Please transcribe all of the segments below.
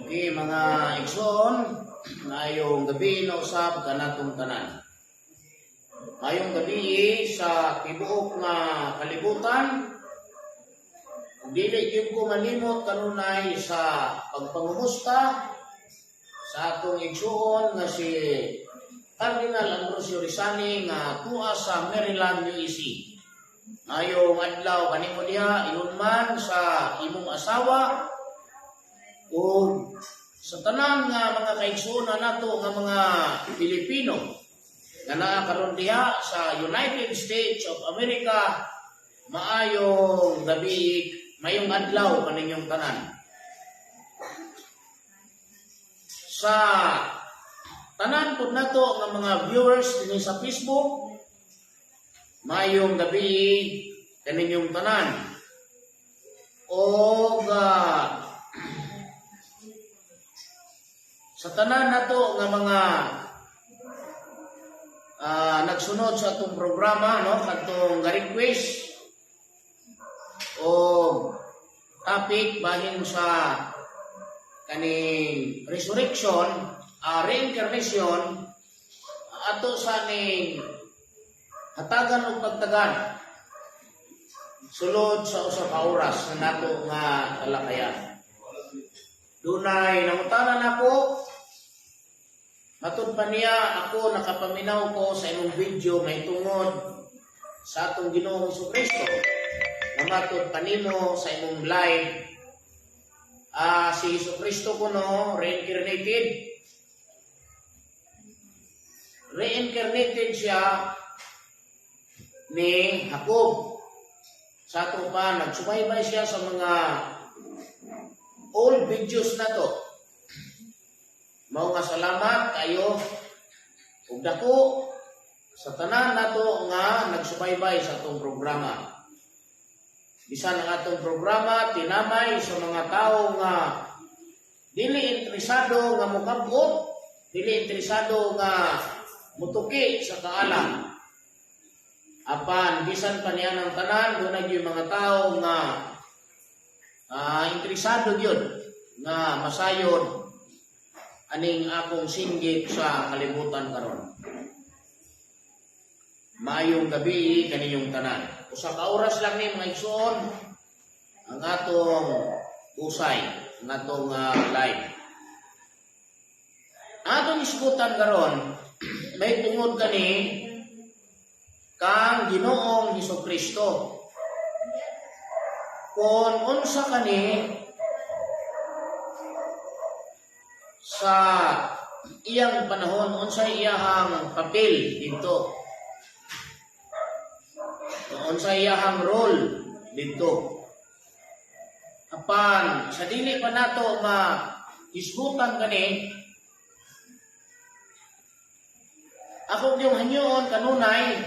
Okay, mga igsoon, ngayong gabi na usab kanatong tanan. Ngayong gabi sa tibuok nga kalibutan, dili gyud ko malimot kanunay sa pagpangumusta sa atong igsoon nga si Cardinal Ambrosio Rizani nga tuwa sa Maryland, USA. Ngayong adlaw kanimo diha, ingon man sa imong asawa ug sa tanan nga mga kaigsuonan nato nga mga Pilipino nga naa karon diha sa United States of America, maayong gabi, mayong adlaw kaninyong tanan. Sa tanan pud nato nga mga viewers dinhi sa Facebook, mayong gabi kaninyong tanan. Og sa tanan nato nga mga nagsunod sa atong programa, no, kadtong ga-request o topic bahin sa kaning resurrection, reincarnation, ato sa ning hatagan og pagtagan sulod sa usa ka oras na nato nga talakayan. Dunay nangutana nako, matud pa niya ako nakapaminaw ko sa imong video may tungod sa atong Ginoong Kristo. Na matud pa nimo sa imong live, si Hesus Kristo kuno reincarnated. Reincarnated siya ni Jacob. Sa ato pa, nagsubaybay siya sa mga old videos na to. Mao nga salamat kayo ug dako sa tanan nato nga nagsubaybay sa atong programa. Bisan ang atong programa tinamay sa mga tao nga dili interesado nga mokabot, dili interesado nga mutuki sa kaalam. Apan bisan pa niya ng tanan, doon na yung mga tao nga interesado gyud nga masayod aning akong singgit sa kalibutan karon. Maayong gabi kaninyong tanan. Usa ka oras lang ni, mga igsoon, ang atong usay, ang atong live. Ang atong isgutan karon may tungod kani kang Ginoong Hesus Kristo. Kung unsa kani sa iyang panahon, unsay iyahang papel dito, unsay iyahang role dito. Apan sa dili pa nato ma hisgutan kani, ako yung hanyoon kanunay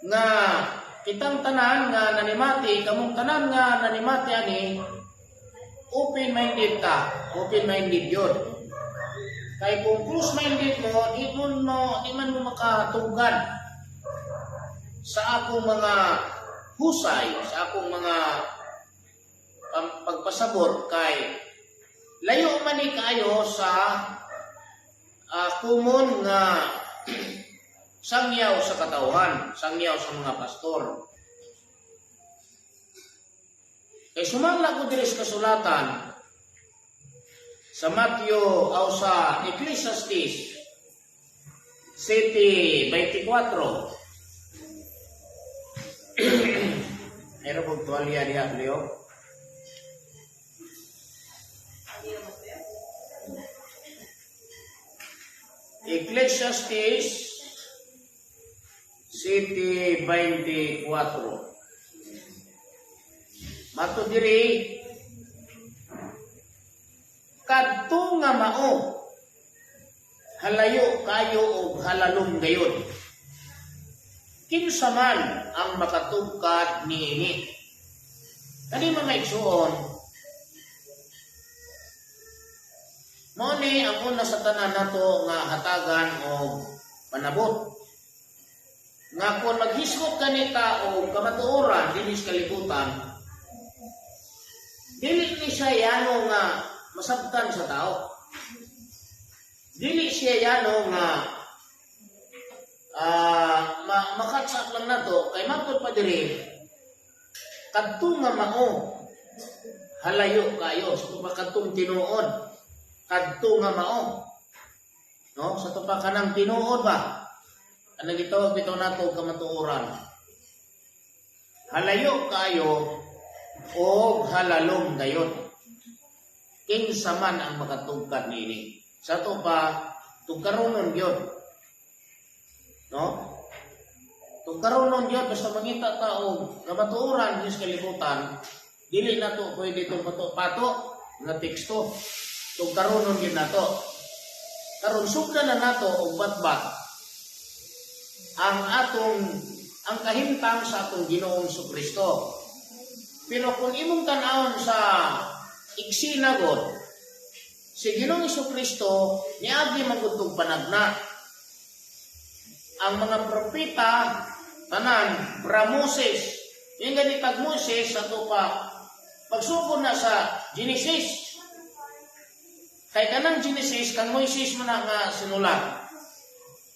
nga kitang tanan nga nanimati, kamong tanan nga nanimati ani, open-minded ta, open-minded yun. Kay kung close-minded mo, di man mo makatunggan sa akong mga husay, sa akong mga pagpasabot kay layo man ni kaayo sa common nga sangyaw sa katawhan, sangyaw sa mga pastor. Kay sumangla ko diri sa kasulatan sa Matthew o sa Ecclesiastes 7:24. Meron pong tuwalya diha, Leo. Ecclesiastes 7:24. Mato diri, kadto nga mao halayo kayo og halalom gayod. Kinsa man ang makatugkad niini? Kani, mga igsuon, mao ni ang una sa tanan nato nga hatagan og panabot. Nga kung maghisgot kanita og kamatuoran dinhi sa kalibutan, Dili ni siya yano nga masabtan sa tao. Dili siya yano nga makatsak lang nato kay matod pa diri, kadto nga mao, halayo kayo sa pa kadtong tinuod, kadto nga mao, no? Sa to pa kanang tinuod ba, ang gitawag bitaw nato kamatuoran, halayo kayo o halalom gayon. Kinsa man ang makatugkad niini? Sa to pa tugkaronon gyud, no? Tugkaronon gyud. Basta mangita ta og kamatuoran sa kalibutan, dili na to pwede itong pato-pato nga teksto, tugkaronon gyud nato. Karon, sugdan na nato og batbat ang atong ang kahimtang sa atong Ginoong Kristo. Pero kung imong tan-awon sa iksina god, si Ginoong Kristo niagi man gud tong panagna. Ang mga propeta tanan fra Moses, yung ganitag Moses, sa to pa pagsugod na sa Genesis. Kay kanang Genesis, kang Moises man na nga sinulat.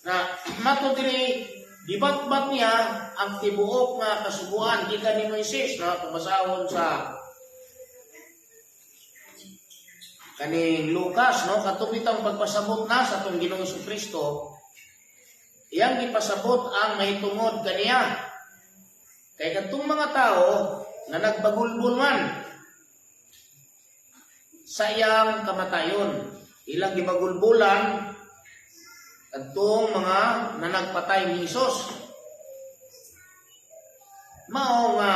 Na mato diri, gibatbat niya ang tibuok nga kasuguan gikan ni Moises, no? Pabasahon sa kaning Lucas, no, katong pagpasabot na sa atong Ginoong Kristo, iyang gipasabot ang mahitungod kaniya. Kay kadtong mga tao na nagbagulbol man sa iyang kamatayon, ilang gibagulbulan kadtong mga nanagpatay ni Hesus. Mao nga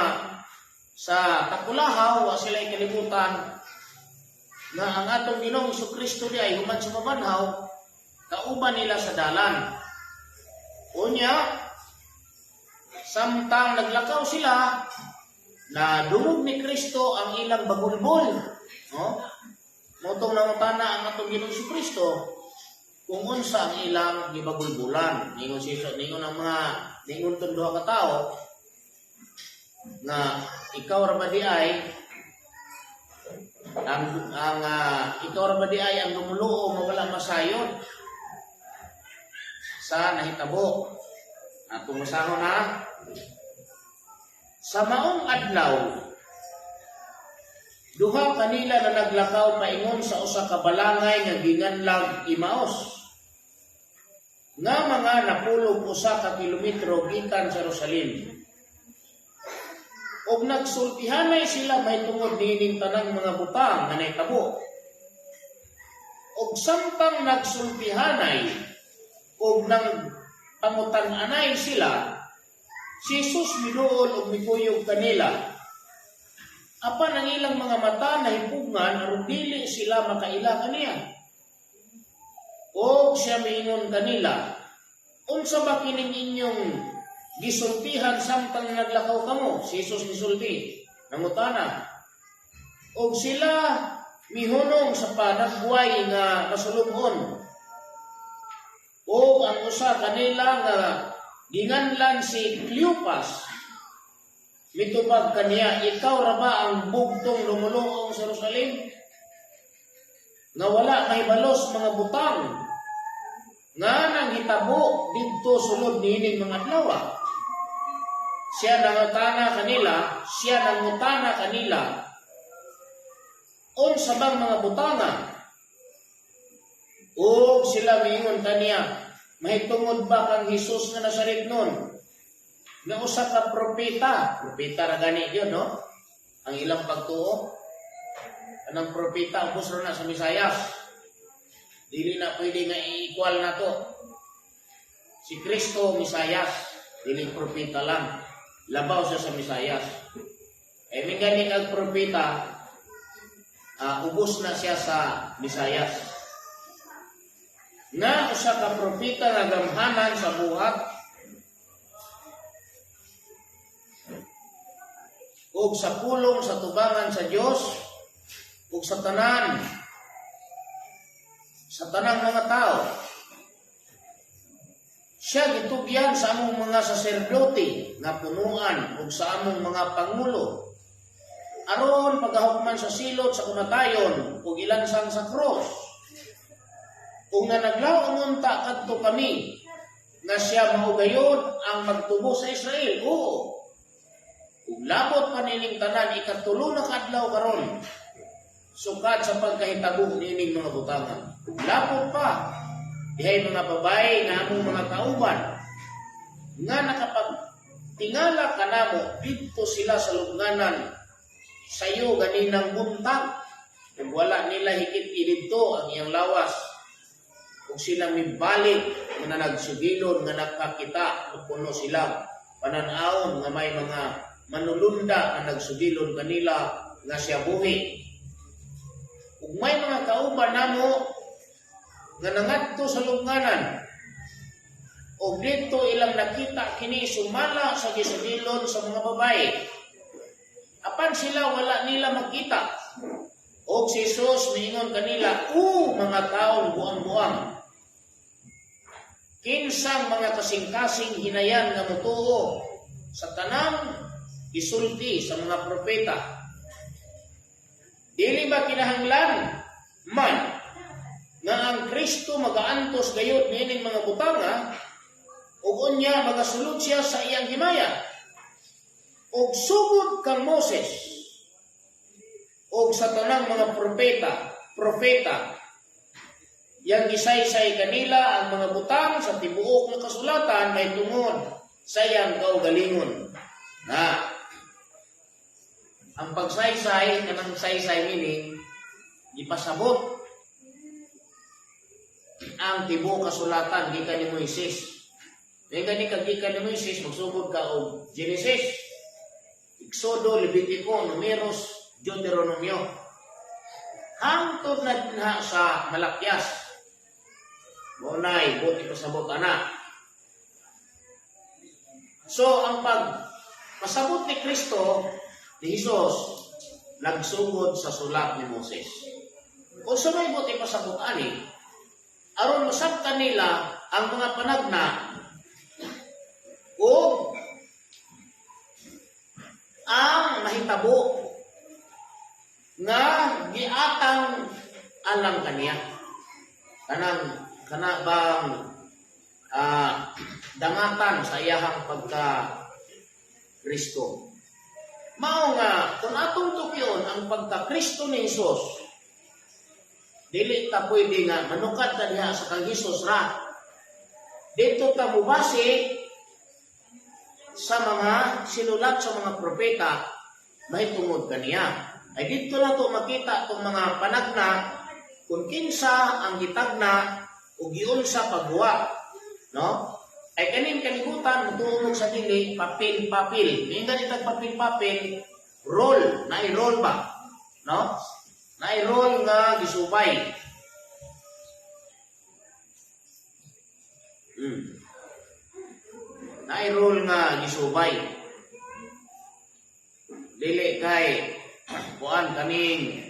sa takulahaw wa sila kalibutan nga ang atong Ginoong Kristo di ay human sa mabanhaw, kauban nila sa dalan. Unya, samtang naglakaw sila, na dungog ni Kristo ang ilang bagulbol. No? Mao tong nangutana ang atong Ginoong Kristo kung unsa ang ilang gibagulbulan. Ningon si ningon ang mga ningon tong duha ka tawo nga ikaw ra ba di ay ang ikaw ra ba di ay ang lumuluo mawala masayod sa nahitabo? Atong basahon na. Sa maong adlaw, duha kanila na naglakaw paingon sa usa ka balangay nga ginganlag Emaus, nga mga 91 ka kilometro gikan sa Jerusalem. Ug nagsultihanay sila mahitungod niining tanang mga butang nga nahitabo. Ug samtang nagsultihanay ug nang pangutan-anay sila, si Jesus miduol ug mikuyog kanila. Apan ang ilang mga mata nahipugngan aron dili sila makaila kaniya. Og siya miingon kanila, "Unsa ba kining inyong gisultihan samtang naglakaw kamo?" Si Jesus misulti, nangutana. Og sila mihunong sa panagbuay nga masulub-on. O ang usa kanila nga ginganlan si Cleopas mitubag kaniya, "Ikaw ra ba ang bugtong lumuluong sa Jerusalem nga wala mahibalos mga butang nga nanghitabo didto sulod niining mga adlaw?" Siya nangutana kanila, "Unsa bang mga butanga?" Ug sila miingon kaniya, "Mahitungod ba kang Hesus nga Nazaretnon, nga usa ka propeta?" Propeta ra gani yun, no? Ang ilang pagtuo. Anang propeta, ubos ra na sa Mesayas. Dili na pwede nga i-equal na to. Si Kristo, Mesayas, dili propeta lang. Labaw siya sa Mesayas. Eh, min gani kag propeta, ubos na siya sa Mesayas. Nga usa ka propeta nga gamhanan sa buhat ug sa pulong sa tubangan sa Dios ug sa tanang mga tao. Siya gitugyan sa among mga saserdote nga punuan ug sa among mga pangulo. Aron pagahukman sa silot sa kamatayon ug ilansang sa krus. Ug nga naglaom unta kadto kami nga siya mao gayod ang magtubos sa Israel. Oo. Ug labot pa nining tanan, ikatulo na kaadlaw karon sukad sa pagkahitabo niining mga butanga. Ug labot pa dihay mga babae nga among mga kauban nga nakapagtingala kanamo didto sila sa lubnganan sayo ganinang buntag, ug wala nila hikit didto ang iyang lawas. Ug sila mibalik nga nagsugilon nga nakakita kuno sila panan-awon nga may mga manulunda nga nagsugilon kanila nga siya buhi. Ug may mga kauban namo nga nangadto sa lubnganan ug didto ilang nakita kini sumala sa gisugilon sa mga babae. Apan sila wala nila makita. Og si Jesus miingon kanila, "O mga taong buang-buang, kinsang mga kasing-kasing hinayan nga mutuo sa tanang gisulti sa mga propeta? Dili ba kinahanglan man nga ang Kristo magaantos gayud niining mga butanga ug unya magasulod siya sa iyang himaya?" Og sugod kang Moses ug sa tanang mga propeta, yang gisaysay kanila ang mga butang sa tibuok nga kasulatan may tungod sa iyang kaugalingon. Na ang pagsaysay, kanang saysay meaning ipasabot ang tibuok kasulatan gikan ni Moises. May gani ka gikan ni Moises, magsugod ka og Genesis, Exodo, Levitico, Numeros, Deuteronomio. Hangtod na dinha sa Malakias. Mao na'y buot ipasabot ana. So ang pag pasabot ni Kristo, ni Jesus, nagsugod sa sulat ni Moses. Kung sa may buot ipasabot ani, aron masabtan nila ang mga panagna o ang nahitabo nga giatang alang kaniya. Kanang kana bang dangatan sa iyahang pagka Kristo. Mao nga kung atong tukyon ang pagka Kristo ni Jesus, dili ta pwede nga manukad ta diha sa kang Jesus ra. Dito ta mubase sa mga sinulat sa mga propeta mahitungod kaniya. Ay dito na to makita itong mga panagna kung kinsa ang gitagna o giunsa paghuwa. No? Ay kaning kalibutan mutuo sa dili, papel-papel. May ganitag papel-papel, roll, na roll ba? No? Na roll nga gisubay. Na roll nga gisubay. Dili kay kuan kaning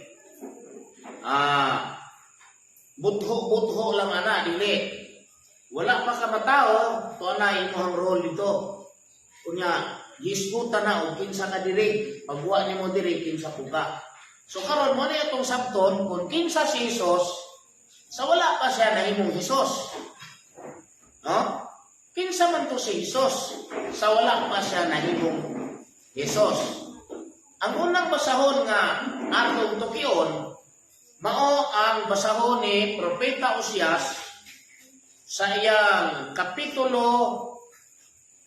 butho-butho lang ana, dili. Wala pa ka matao, to na imong role dito. Unya, gisgutan na og kinsa ka diri, pagwa nimo diri, kinsa ko ka. So karon mo na itong sabton kung kinsa si Jesus sa wala pa siya nahimong Jesus. No? Kinsa man to si Jesus sa wala pa siya nahimong Jesus? Ang unang basahon nga atong tukyon mao ang basahon ni Propeta Osias sa iyang kapitulo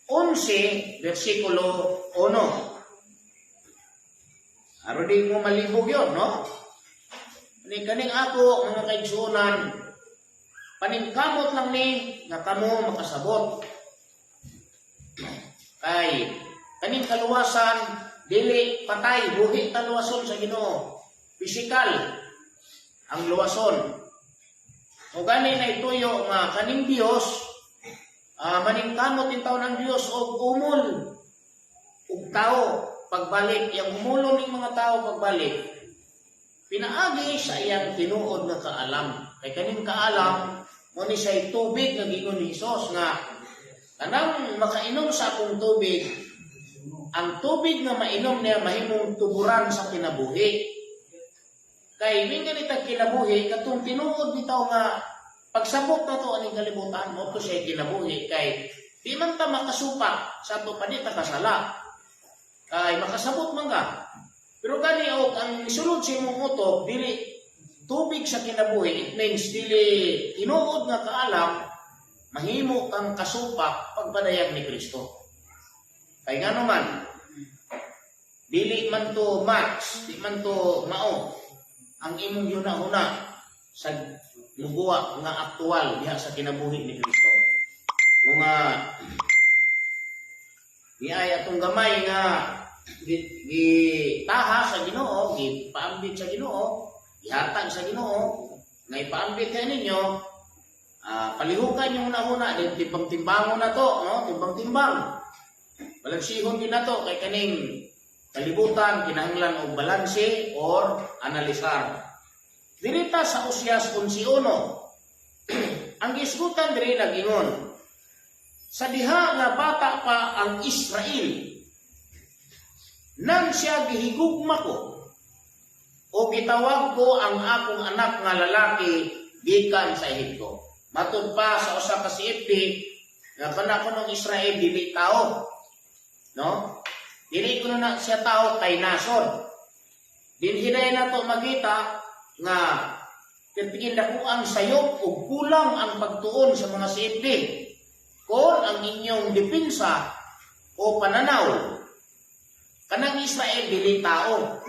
11, versikulo 1. Aron di mo malibog yon, no? Ni kaning ako, mga kaigsuonan, paningkamot lang ni nga kamo makasabot. Kay kaning kaluwasan dili patay, buhi ta luwason sa Ginoo. Pisikal ang luwason. O gani na ituyo nga kaning Dios, maningkamot in taon ang Dios og umol ug tao pagbalik, yang umulon ning mga tao pagbalik pinaagi sa iyang tinuod nga kaalam. Kay kaning kaalam mo ni siya'y tubig nga giingon ni Hesus nga kanang makainom sa akong tubig Ang tubig nga mainom niya mahimong tuburan sa kinabuhi. Kay mingan itag kinabuhi, katong tinuod bitaw nga pagsabot na to aning kalibutan mo to siya kinabuhi, kay di man ta makasupak sa ato pa, di ta kasala. Kay makasabot man ka. Pero gani og ang isulod sa imong utok dili tubig sa kinabuhi, it means dili tinuod nga kaalam, mahimo kang kasupak pagpadayag ni Kristo. Kay ngano man, dili man to match, di man to mao ang imong yuna-huna sa muguwa nga aktual diha sa kinabuhi ni Kristo. Mga niay atong gamay nga gitaha sa Ginoo, gipaambit sa Ginoo, gihatag sa Ginoo, nga ipaambit kay ninyo, palihukan yung una-una, din timbang-timbangon na to, no? Timbang-timbang. Balansihon din na to kay kaning kalibutan kinahanglan og balanse or analisar. Dirita sa Osias 11:1, ang gisgutan diri nagingon, "Sa diha nga bata pa ang Israel, nang siya gihigugma ko, o gitawag ko ang akong anak nga lalaki gikan sa Ehipto." Matud pa sa usa ka CFD nga kana kunong Israel dili tao. No? Dili kuno na siya tao kay nasod. Dinhi na to makita nga tingin dako ang sayop ug kulang ang pagtuon sa mga CFD. Kung ang inyong depensa o pananaw kanang Israel dili tao,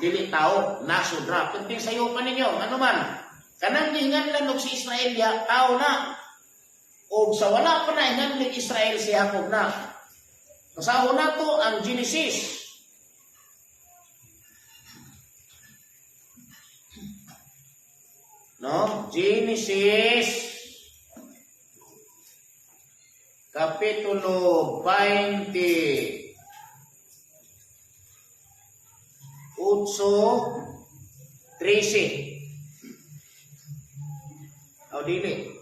nasod ra. Perting sayo pa ninyo, ano man. Kanang gihinganlan og si Israel diha, tao na. Og sa wala pa na hinganlan Israel, si Jacob na. Basahon nato ang Genesis. No? Genesis Kapitulo 28:13. O dili.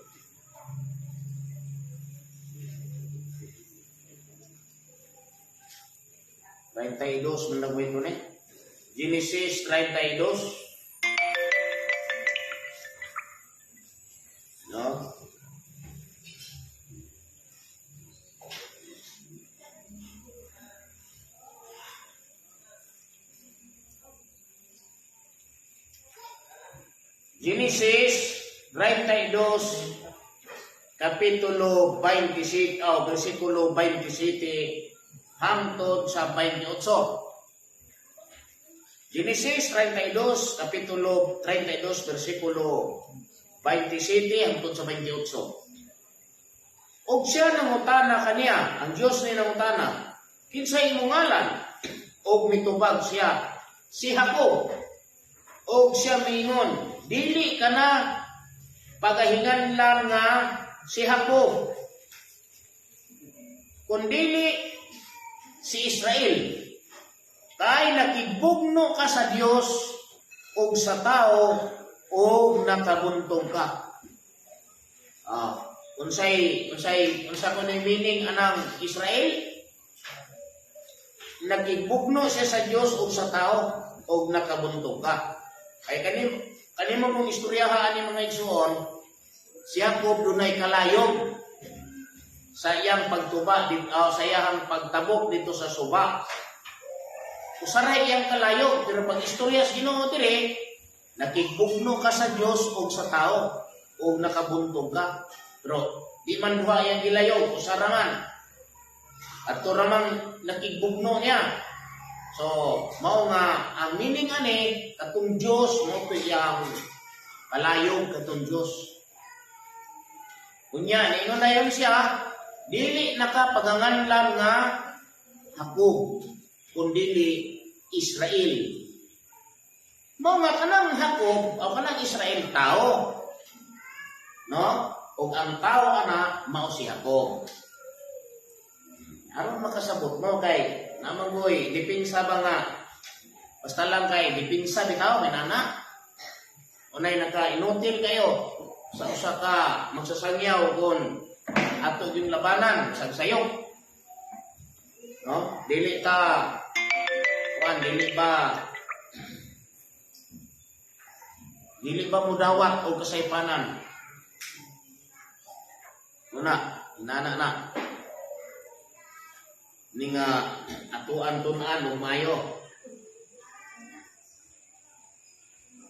32 man nagwento ni. Genesis 32. No? Genesis 32 Kapitulo 27, oh, versikulo 27 hangtod sa 28. Genesis 32, Kapitulo 32, versikulo 27 hangtod sa 28. Og siya nangutana kaniya, ang Dios ni nangutana, "Kinsa imong ngalan?" Og mitubag siya, "Si Jacob." Og siya miingon, "Dili ka na pagahinganlan nga si Jacob, kundili si Israel. Kay nakigbugno ka sa Dios ug sa tao ug nakabuntong ka." Unsay unsa kuno meaning anang Israel? Nakigbugno siya sa Dios ug sa tao ug nakabuntong ka. Kay kanimo mong istoryaha ani, mga igsuon, si Jacob dunay kalayog sa iyang pagtuba sa iyang pagtabok dito sa suba. Usaray iyang kalayog, pero pag istorya sa Ginoo dire, nakigbugno ka sa Dios ug sa tao ug nakabuntog ka. Pero di man duha iyang gilayog, usara man. Adto ramang nakigbugno niya. So, mao nga ang meaning ani, katong Dios mo to iyang kalayog, katong Dios. Unya, niingon na yun siya, "Dili na ka paganganlan nga Jacob, kundili Israel." Mao nga kanang Jacob o kanang Israel tao. No? Ug ang tao ana mao si Jacob. Aron makasabot mo, kay naman goy dipinsa ba nga basta lang kay dipinsa bitaw may nana. Unay naka inutil kayo sa usa ka magsasangyaw kung ato yung labanan sagsayok. No? Dili ta Apan dili ba mudawat og kasaypanan? Una, inana na. Ni nga atuan tun-an ug maayo.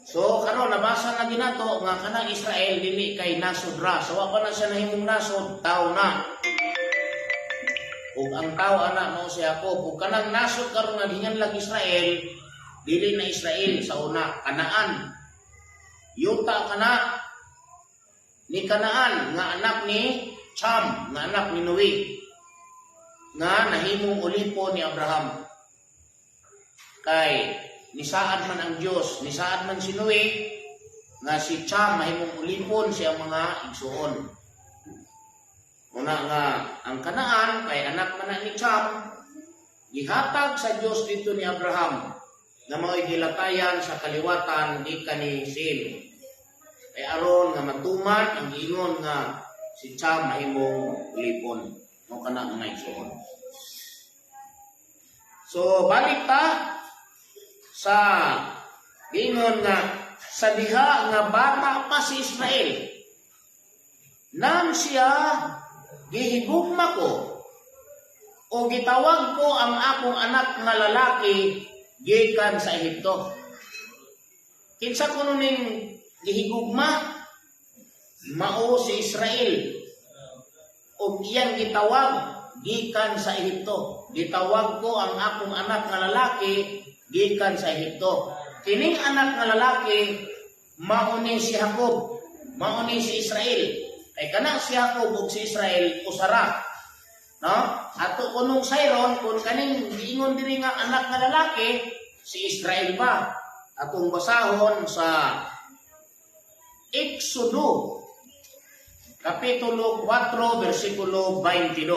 So karon nabasa na ginato nga kanang Israel dili kay nasod ra. So wa pa na siya nahimong nasod, tao na. Ug ang tao ana mao si Jacob. Ug kanang nasod karon nga gihinganlag Israel, dili na Israel sa una, Kanaan. Yuta kana ni Kanaan nga anak ni Cham, nga anak ni Noe, nga nahimong ulipo ni Abraham. Kay nisaad man ang Dios, nisaad man si Noe nga si Cham mahimong ulipon siyang mga igsuon. Una nga ang Kanaan kay anak man na ni Cham, gihatag sa Dios dito ni Abraham nga mao'y gilatayan sa kaliwatan gikan ni Sim. Kay aron nga matuman ang giingon nga si Cham mahimong ulipon mo kana mga igsuon. So balik ta sa giingon nga sa diha nga bata pa si Israel, nang siya gihigugma ko o gitawag ko ang akong anak nga lalaki gikan sa Ehipto. Kinsa kuno ning gihigugma? Mao si Israel. Og iyang gitawag gikan sa Ehipto. Gitawag ko ang akong anak nga lalaki gikan sa Ehipto. Kining anak nga lalaki mao ni si Jacob, mao ni si Israel. Kay kana si Jacob ug si Israel usara. No? Ato kunong sayron kung kaning giingon diri nga anak nga lalaki si Israel ba? Atong basahon sa Exodo Kapitulo 4, versikulo 22.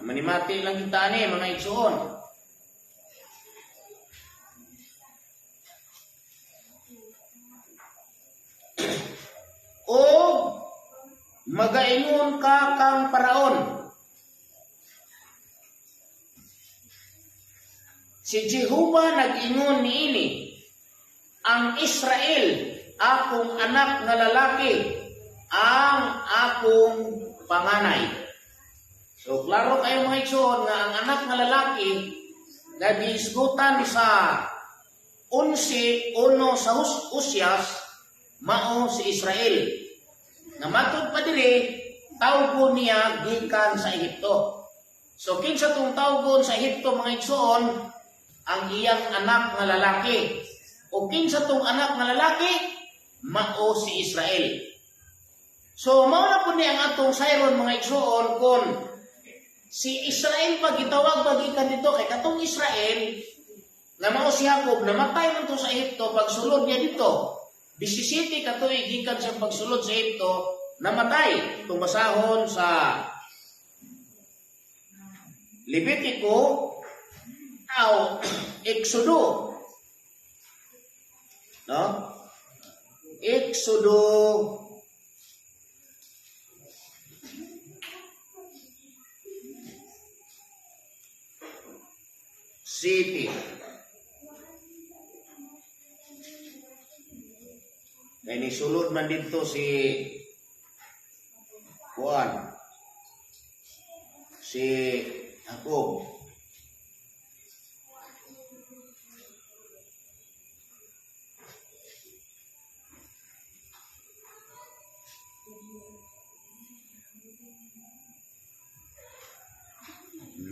Manimati lang kita ni mga igsuon. O magaingon ka kang Paraon. Si Jehova nag-ingon niini, ang Israel, akong anak nga lalaki, ang akong panganay. So klaro kayo mga igsoon nga ang anak nga lalaki nga giisgutan sa 11:1 sa Oseas mao si Israel. Nga matud pa diri, tawgon niya gikan sa Ehipto. So kinsa tong tawgon sa Ehipto mga igsoon? Ang iyang anak nga lalaki. O kinsa tong anak nga lalaki? Mao si Israel. So mao na pud ni ang atong sayron mga igsoon kon si Israel pa gitawag pa gikan dito kay katong Israel nga mao si Jacob namatay man to sa Ehipto pagsulod niya dito. 17 ka tuig gikan sa pagsulod sa Ehipto namatay. Itong basahon sa Levitico aw Exodo. No? Exodo City. Kay nisulod man dito si Juan, si Jacob.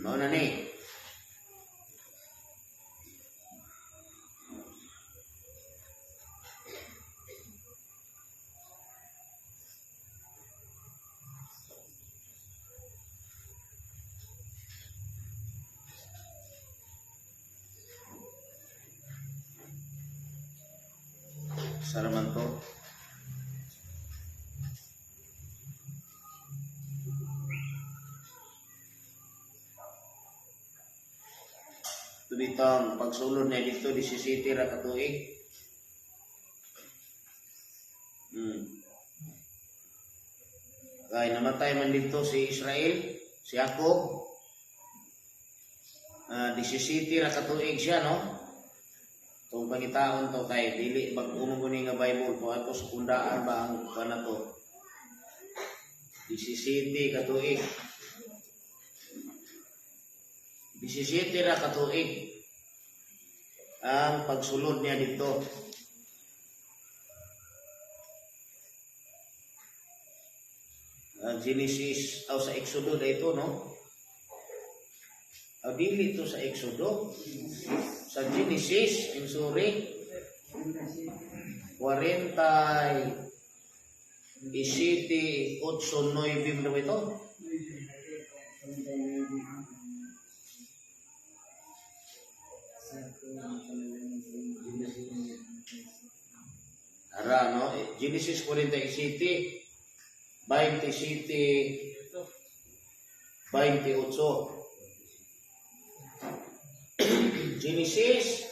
Mao na ni. Sa naman to? Ito dito ang pagsulod niya dito, 17 ra ka tuig. Kay namatay man dito si Israel, si Jacob. 17 ra ka tuig siya, no? Itong pangitaon to kay dili bag-o man guni nga Bible ko ato sa kundaan ba ang kuan na to. 17 ka tuig. 17 ra ka tuig ang pagsulod niya dito. Genesis aw sa Exodo na ito, no? Aw dili ito sa Exodo. Sa Genesis, I'm sorry. 47, 8, 9 ba ito? Ara, no? Genesis 47, 27, 28. Genesis,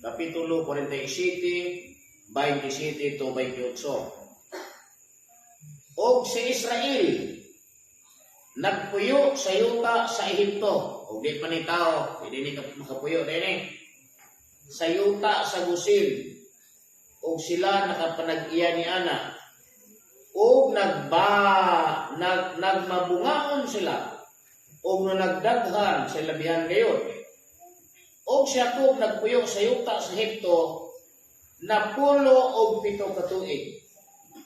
Kapitulo 47, 27 to 28. Og si Israel, nagpuyo sa yuta sa Ehipto. Og di pa ni tao, hindi ni makapuyo, di. Sa yuta sa Gosen, og sila nakapanag-iya ni ana. Og nagmabungaon sila og nagdaghan sa labihan gayon. Og si Jacob nagpuyo sa yuta sa Ehipto 97 ka tuig.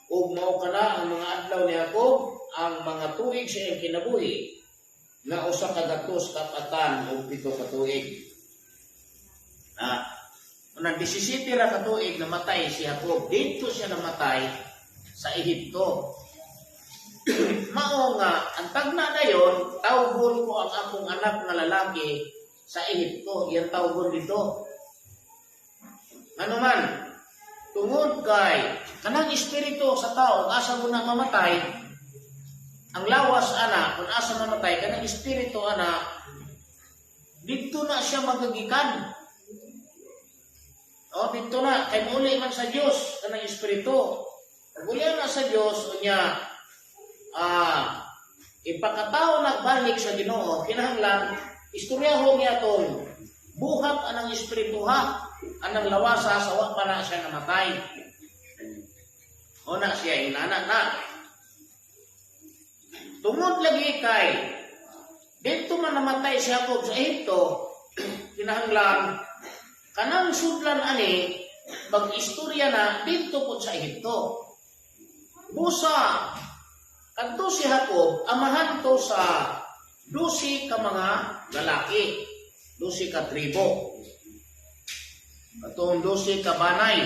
Ug mao kana ang mga adlaw ni Jacob, ang mga tuig sa iyang kinabuhi nga 147 ka tuig. Na unang 17 ra ka tuig namatay si Jacob. Dito siya namatay sa Ehipto. Mao nga ang tagna dayon, tawgon ko ang akong anak nga lalaki sa Ehipto, iyang tawgon dito. Ano man, tungod kay kanang espiritu sa tao asa mo na mamatay, ang lawas ana kung asa mamatay, kanang espiritu ana dito na siya magagikan. O dito na kay muli man sa Dios kanang espiritu. Pag uli na sa Dios unya ipakatao nagbalik sa Ginoo, kinahanglan istoryahon niya tong buhat anang espiritu ha anang lawasa sa wa pa na siya namatay. O na siya inana na. Tungod lagi kay dito man namatay si Jacob sa Ehipto, kinahanglan kanang sudlan ani mag-istorya na dito po sa Ehipto. Busa kadto si Jacob amahan to sa 12 ka mga lalaki, 12 ka tribo. Katong 12 ka banay,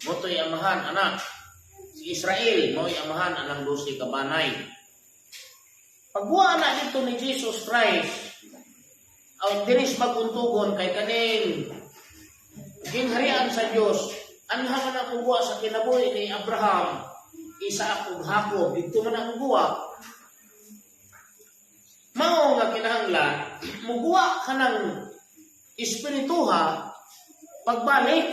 moto'y amahan anak. Si Israel mo'y amahan anang 12 ka banay. Pagbuwa na dito ni Jesus Christ, aw diris maguntugon kay kaning gingharian sa Dios, anha man ang mubuwa sa kinabuhi ni Abraham, Isaac ug Jacob, dito man ang mubuwa. Mao nga kinahanglan mubuwa ka ng espirituha pagbalik.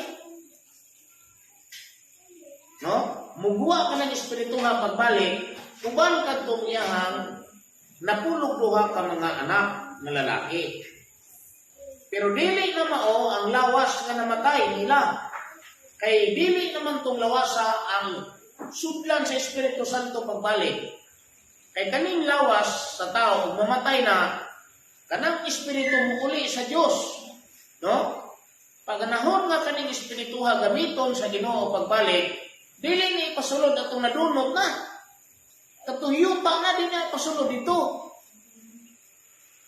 No? Mubuwa ka ng espirituha pagbalik, uban kadtong iyahang napulog duha ka mga anak na lalaki. Pero dili na mao ang lawas nga namatay nila. Kay dili naman tong lawasa ang sudlan sa Espiritu Santo pagbalik. Kay kaning lawas sa tao ug mamatay na, kanang espiritu muuli sa Dios. No? Paganahon nga kaning espirituha gamiton sa Ginoo pagbalik, dili ni ipasulod atong nadunot na. Katong yuta na di na ipasulod dito.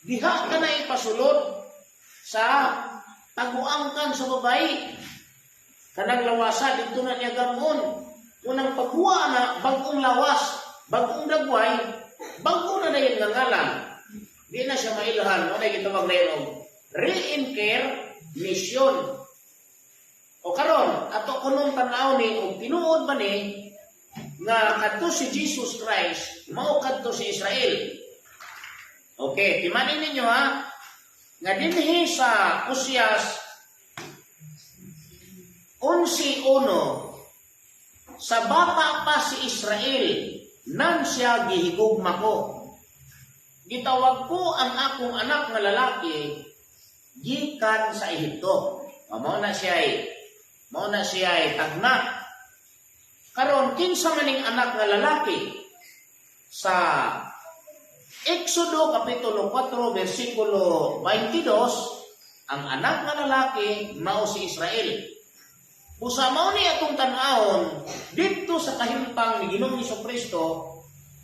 Diha ka na ipasulod sa taguangkan sa babae. Kanang lawasa dito na niya gamon. Unang pagkuha na bagong lawas, bagong dagway, bago na dayon nga ngalan. Di na siya mailhan, mo na gitawag na yun og reincarnation. O karon, ato kunong tan-aw ni og tinuod ba ni nga kadto si Jesus Christ mao kadto si Israel. Okay, timanin ninyo ha, nga dinhi sa Osias 11:1 Sa bata pa si Israel, nan siya gihigugma ko. Gitawag ko ang akong anak nga lalaki gikan sa Ehipto. O, mao na siya tagna. Karon, kinsa maning anak nga lalaki? Sa Exodo kapitulo 4 versikulo 22, ang anak nga lalaki mao si Israel. Busa mao ni atong tan-awon didto sa kahimtang ni Ginoong Kristo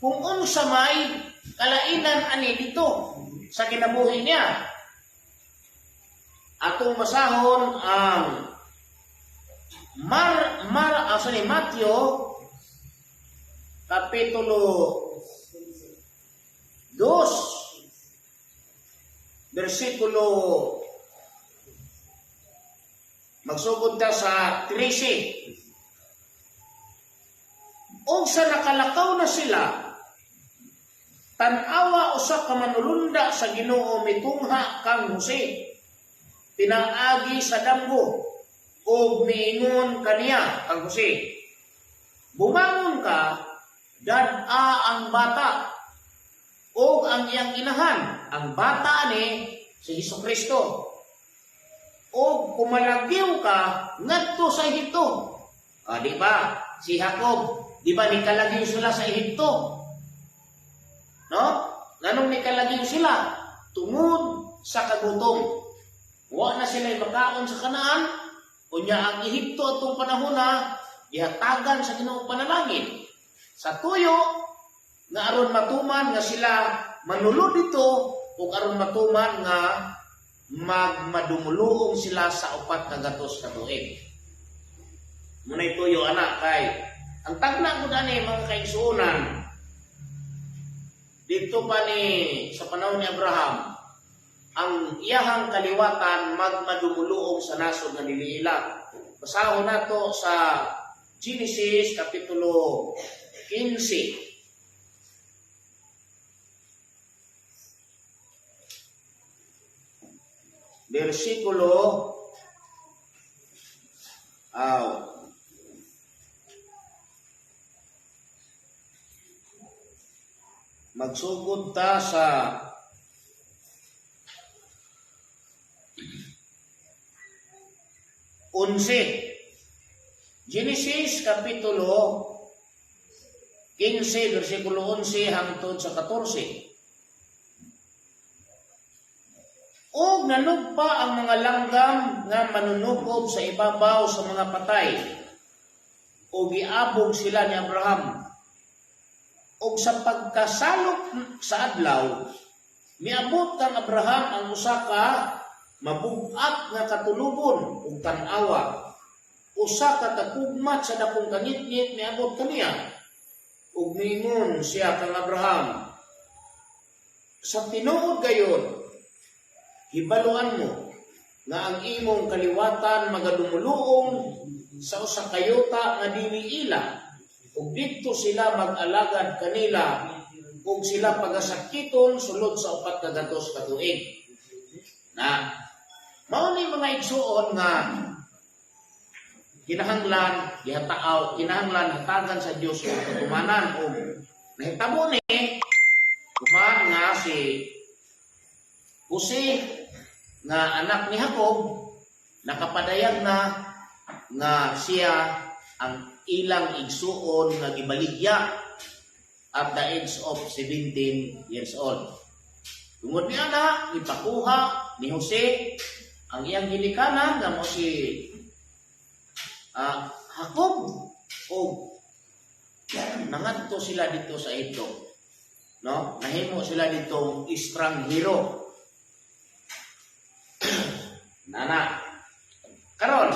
kung unsa may kalainan ani dito sa kinabuhi niya. Atong basahon ang Mar Mar ah, sorry, Matthew kapitulo 2 versikulo, magsugod ta sa 13. Og sa nakalakaw na sila, tan-awa, usa ka manulunda sa Ginoo mitungha kang Jose pinaagi sa damgo ug miingon kaniya, kang Jose, "Bumangon ka, dad-a ang bata ug ang iyang inahan." Ang bata ani si Hesus Kristo. "Ug kumalagyo ka ngadto sa Ehipto." Ah, di ba? Si Jacob, di ba nikalagyo sila sa Ehipto? No? Nganong nikalagyo sila? Tungod sa kagutom. Wa na sila makaon sa Kanaan, unya ang Ehipto atong panahon na gihatagan sa Ginoo panalangin. Sa tuyo nga aron matuman nga sila manulod dito ug aron matuman nga magmadumuluong sila sa 400 ka tuig. Muna'y tuyo anak kay ang tagna ko ani, mga kaigsuonan, dito pa ni sa panahon ni Abraham, ang iyahang kaliwatan magmadumuluong sa nasod nga dili ila. Basahon nato sa Genesis kapitulo 15. Versikulo aw magsugod ta sa 11. Genesis kapitulo 15 versikulo 11 hangtod sa 14. Ug nanugpa ang mga langgam nga manunukob sa ibabaw sa mga patay. Ug giabog sila ni Abraham. Ug sa pagkasalop sa adlaw, miabot kang Abraham ang usa ka mabug-at nga katulubon, ug tan-awa, usa ka takugmat sa dakong kangitngit miabot kaniya. Ug miingon siya kang Abraham, "Sa tinuod gayon, hibaluan mo nga ang imong kaliwatan magadumuluong sa usa ka yuta nga dili ila ug didto sila mag-alagad kanila ug sila pagasakiton sulod sa 400 ka tuig." Na mao ni, mga igsuon, nga kinahanglan gihataaw, kinahanglan hatagan sa Dios og katumanan, ug nahitabo ni kuman nga si Jose nga anak ni Jacob nakapadayag na nga siya ang ilang igsuon nga gibaligya at the age of 17 years old. Tungod ni ana, ipakuha ni Jose ang iyang ginikanan nga mo si Jacob ug nangadto sila dito sa Egypto. No? Nahimo sila dito estranghero. Nana. Karon,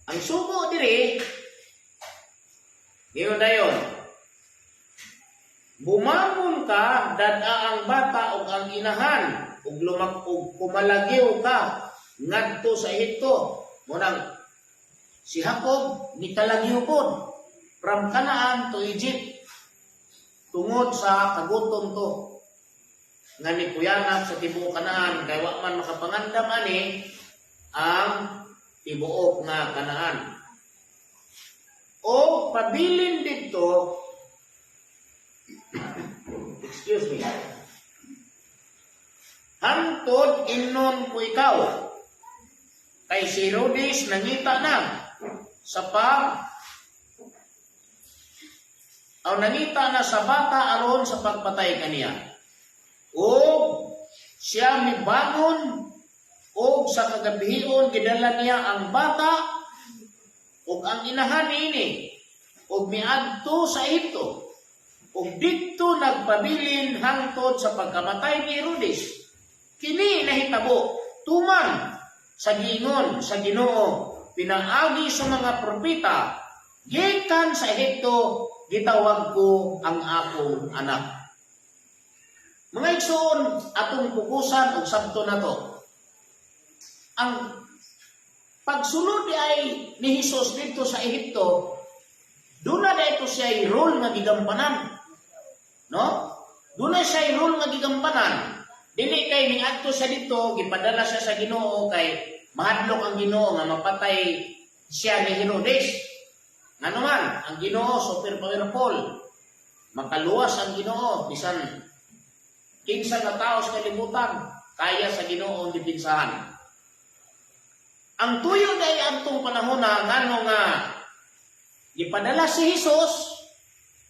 ang sugo diri ngayon dayon, "Bumangon ka, dad-a ang bata ug ang inahan ug lumak ug kumalagyo ka ngadto sa Ehipto." Munang si Jacob nikalagyo pod from Canaan to Egypt tungod sa kagutom to nga nikuyanap sa tibuok Kanaan kay wa man makapangandam ani ang tibuok nga Kanaan. O pabilin didto, excuse me, hantod ingnon ko ikaw. Kay si Herodes nangita na sa pag aw nangita na sa bata aron sa pagpatay kaniya. O siya mibangon og sa kagabihion gidala niya ang bata ug ang inahan niini ug miadto sa Ehipto ug didto nagpabilin hangtod sa pagkamatay ni Herodes. Kini nahitabo tuman sa giingon sa Ginoo pinaagi sa mga propeta, "Gikan sa Ehipto gitawag ko ang akong anak." Mga igsoon, atong pukusan og sabto nato. Ang pagsulod ay ni Jesus didto sa Ehipto, doon na dito siya role nga gigampanan. No? Doon na siya role nga gigampanan. Dili kay niadto siya didto, gipadala siya sa Ginoo kay mahadlok ang Ginoo nga mapatay siya ni Herodes. Ngano man, ang Ginoo super powerful. Makaluwas ang Ginoo bisan kinsa nga tao sa kalibutan, kaya sa Ginoo ang depensahan. Ang tuyo day adtong panahon na ngano nga gipadala si Jesus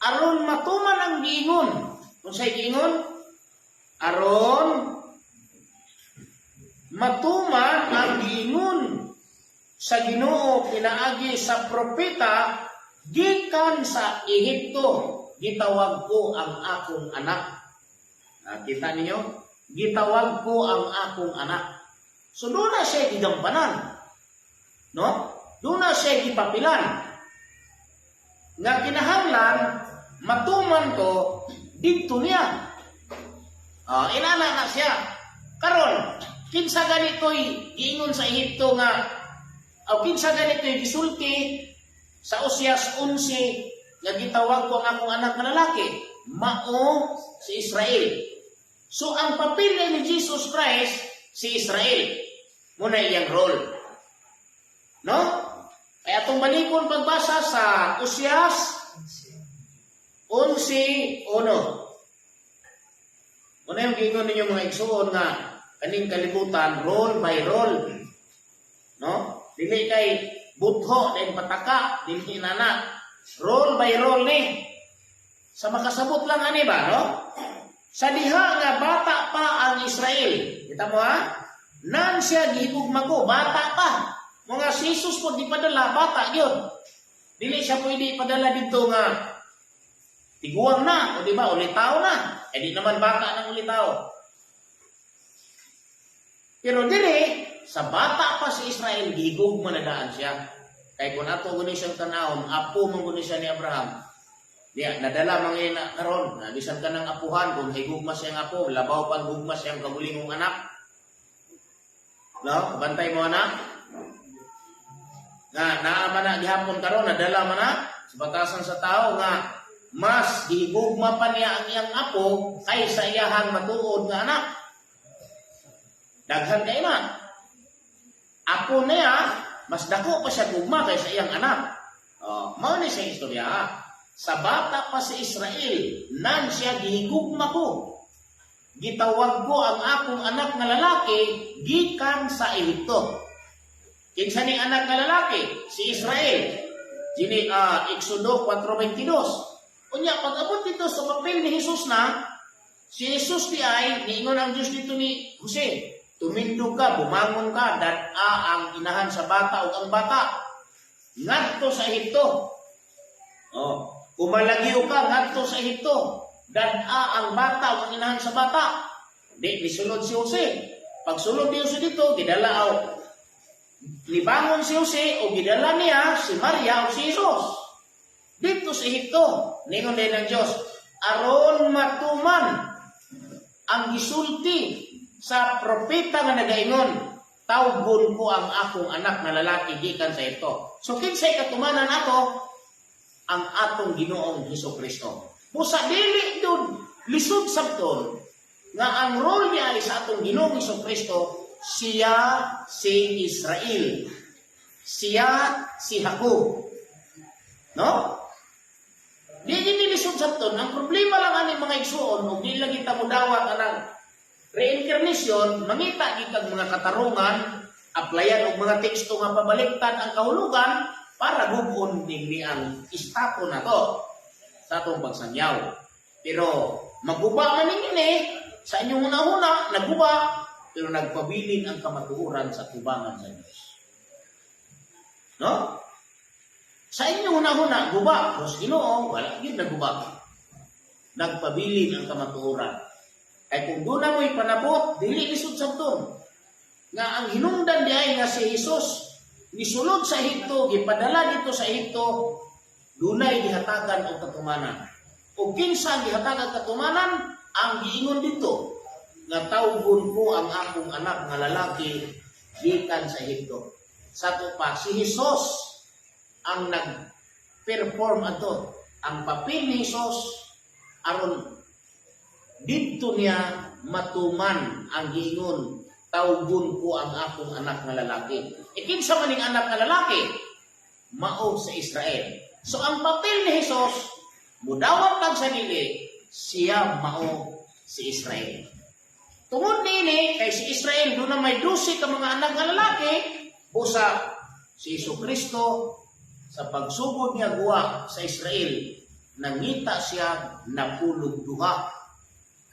aron matuman ang giingon. Unsay giingon? Aron matuman ang giingon sa Ginoo pinaagi sa propeta, "Gikan sa Ehipto gitawag ko ang akong anak." Nakita ninyo? "Gitawag ko ang akong anak." So doon na siya gigampanan. No? Doon na siya gipapilan. Nga kinahanglan matuman to didto niya. Inana na siya. Karon, kinsa ganito'y giingon sa Ehipto nga o kinsa ganito'y gisulti sa Osias 11 nga "Gitawag ko ang akong anak nga lalaki"? Mao si Israel. So ang papel ni Jesus Christ, si Israel. Muna iyang role. No? Kaya atong balikon pagbasa sa Osias 11:1. Muna yung giingon ninyo, mga igsuon, nga kaning kalibutan role by role. No? Dili kay butho din pataka, dili nana. Role by role ni. Sa makasabot lang ani ba, no? Sa diha nga bata pa ang Israel. Kita mo ha? Nan siya gihigugma ko, bata pa. Mga si Jesus po di padala, bata yun. Dili siya pwede ipadala dito nga tiguang na, o di ba, ulitaw na. Eh di naman bata ng ulitaw. Pero dire, sa bata pa si Israel, gihigugma na daan siya. Kay kung ato guni siyang tanawon, apo man guni siya ni Abraham. Diya, nadala mga ina karon, na bisan ka ng apuhan, kung higugma siyang apo, labaw pang gugma siyang kagulingong anak. No? Bantay mo anak. Nga naa man na gihapon karon, nadala man na sa batasan sa tao nga mas gihigugma pa niya ang iyang apo kaysa iyahang matuod nga anak. Daghan kay na. Apo niya, mas dako pa siya gugma kaysa iyang anak. Oh, mao ni siya istorya. Sa bata pa si Israel, nan siya gihigugma ko. Gitawag ko ang akong anak nga lalaki gikan sa Ehipto. Kinsa ni anak nga lalaki? Si Israel. Gini Exodo 4:22. Unya pag abot dito sa papel ni Jesus na, si Jesus di ay niingon ang Dios dito ni Jose, "Tumindog ka, bumangon ka, dad-a ang inahan sa bata ug ang bata ngadto sa Ehipto." Oh, kumalagyo ka ngadto sa Ehipto. Dad-a ang bata ug ang inahan sa bata. Di misulod si Jose. Pagsulod ni Jose dito, gidala aw libangon si Jose o gidala niya si Maria o si Jesus dito sa Ehipto. Ningon din ng Diyos, aron matuman ang gisulti sa propeta nga nagaingon, "Tawgon ko ang akong anak na lalaki gikan sa Ehipto." So kinsay katumanan ato? Ang atong Ginoong Hesus Kristo. Busa dili dun lisod sabton nga ang role niya ay sa atong Ginoong Hesus Kristo, siya si Israel. Siya si Jacob. No? Di gini lisod sabton. Ang problema lang ani, mga igsuon, ug di lang kita mudawat anang reincarnation, mangita gid kag mga katarungan, applyan og mga teksto nga pabaliktad ang kahulugan para gub-on ni ang estato na to sa atong pagsangyaw. Pero maguba man ini sa inyong una-una, naguba, pero nagpabilin ang kamatuoran sa tubangan sa Diyos. No? Sa inyong una-una, guba. Pero sa Ginoo, wala gid naguba. Nagpabilin ang kamatuoran. Kay kung doon na mo'y panabot, dili lisod sabton nga ang hinungdan diay nga si Jesus nisulod sa Ehipto, gipadala dito sa Ehipto, dunay gihatagan og katumanan. O kinsa ang gihatagan katumanan? Ang giingon dito nga tawgon ko ang akong anak nga lalaki gikan sa Ehipto. Sa ato pa, si Jesus ang nag-perform ato. Ang papel ni Jesus aron didto niya matuman ang giingon, "Tawgon ko ang akong anak nga lalaki." E kinsa man ning anak nga lalaki? Mao sa Israel. So ang papel ni Jesus, mudawat kag sa dili, siya mao si Israel. Tungod niini, kay si Israel doon na may 12 ka mga anak nga lalaki, busa si Jesu Kristo sa pagsugod niya guwa sa Israel, nangita siya 12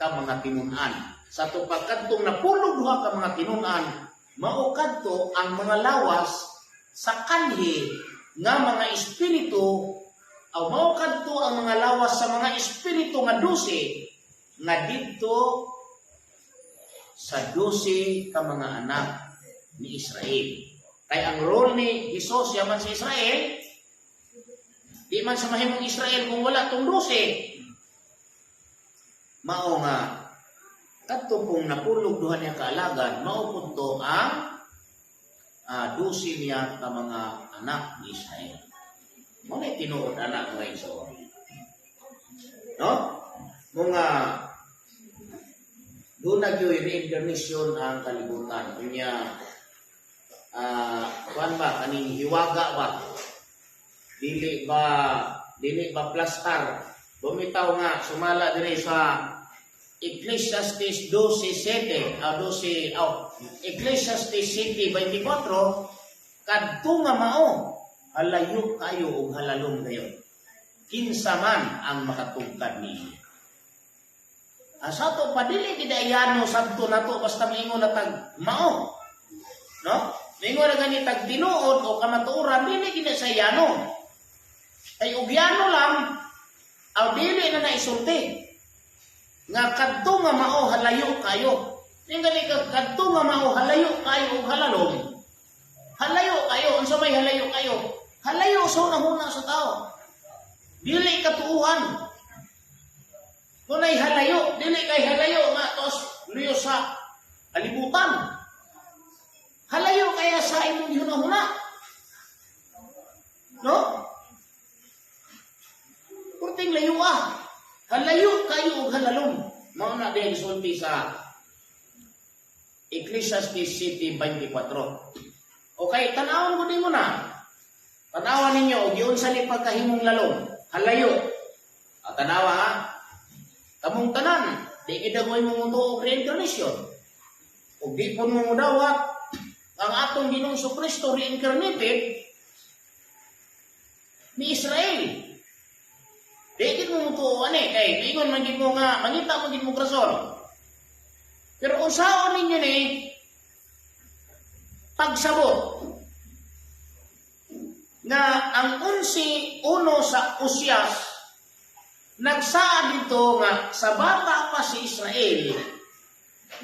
ka mga tinun-an. Sa ato pagkadtong 12 ka mga tinun-an, mao kadto ang mga lawas sa kanhi nga mga espiritu o mao kadto ang mga lawas sa mga espiritu nga 12 nga didto sa 12 ka mga anak ni Israel. Kay ang role ni Jesus yaman sa Israel, di man sa mahimong Israel kung wala tong 12. Mao nga kadto pong 12 niya kaalagad, mao pud to ang 12 niya ka mga anak ni Israel. Mao na tinuod anak, mga igsoon. No? Mga doon na gyud reincarnation ang kalibutan. Unya kuan ba, kaning hiwaga ba? Dili ba plastar? Bumitaw nga sumala diri sa Ecclesiastes 12:7, 12, oh, Ecclesiastes 7:24, kadto nga mao halayo kayo ug halalom kayo. Kinsa man ang makatugkad niini? Asa to pa, dili gid ayano sabto nato basta maingon na tag mao. No? Maingon na gani tag tinuod o kamatuoran, dili gid sa yano. Kay og yano lang aw dili na naisulti. Nga kadto nga mao halayo kayo. Ning gani kag kadto nga mao halayo kayo ug halalom. Halayo kayo, unsa may halayo kayo? Halayo sa hunahuna sa tao. Dili katuuhan. Kung ay halayo, dili kay halayo nga tos luyo sa kalibutan. Halayo kaya sa imong gihuna-huna. No? Kurting layo ah. Halayo kayo og halalom. Mao na din sulti sa Ecclesiastes 7:24. Okay, tanawon ko din mo na. Tanawan ninyo, og giunsa ni pagkahimong lalom. Halayo. Ah, tanawa ha. Kamong tanan, di gid mo imong mutuo og reincarnation. Ug di pud mo mudawat ang atong Ginoong Kristo reincarnated ni Israel. Di gid mo mutuo ani kay ingon man gid mo nga mangita man gid mo rason. Pero unsaon ninyo ni pagsabot nga ang 11:1 sa Oseas nagsaad dito nga sa bata pa si Israel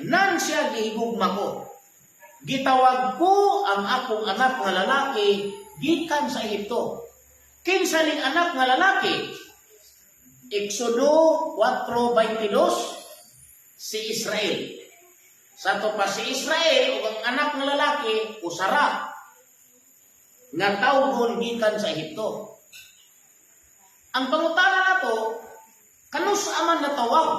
nan siya gihigugma ko. Gitawag ko ang akong anak nga lalaki gikan sa Ehipto. Kinsa ning anak nga lalaki? Exodo 4:22, si Israel. Sa ato pa, si Israel ug ang anak nga lalaki usara nga tawgon gikan sa Ehipto. Ang pangutana nato, kanus man natawag?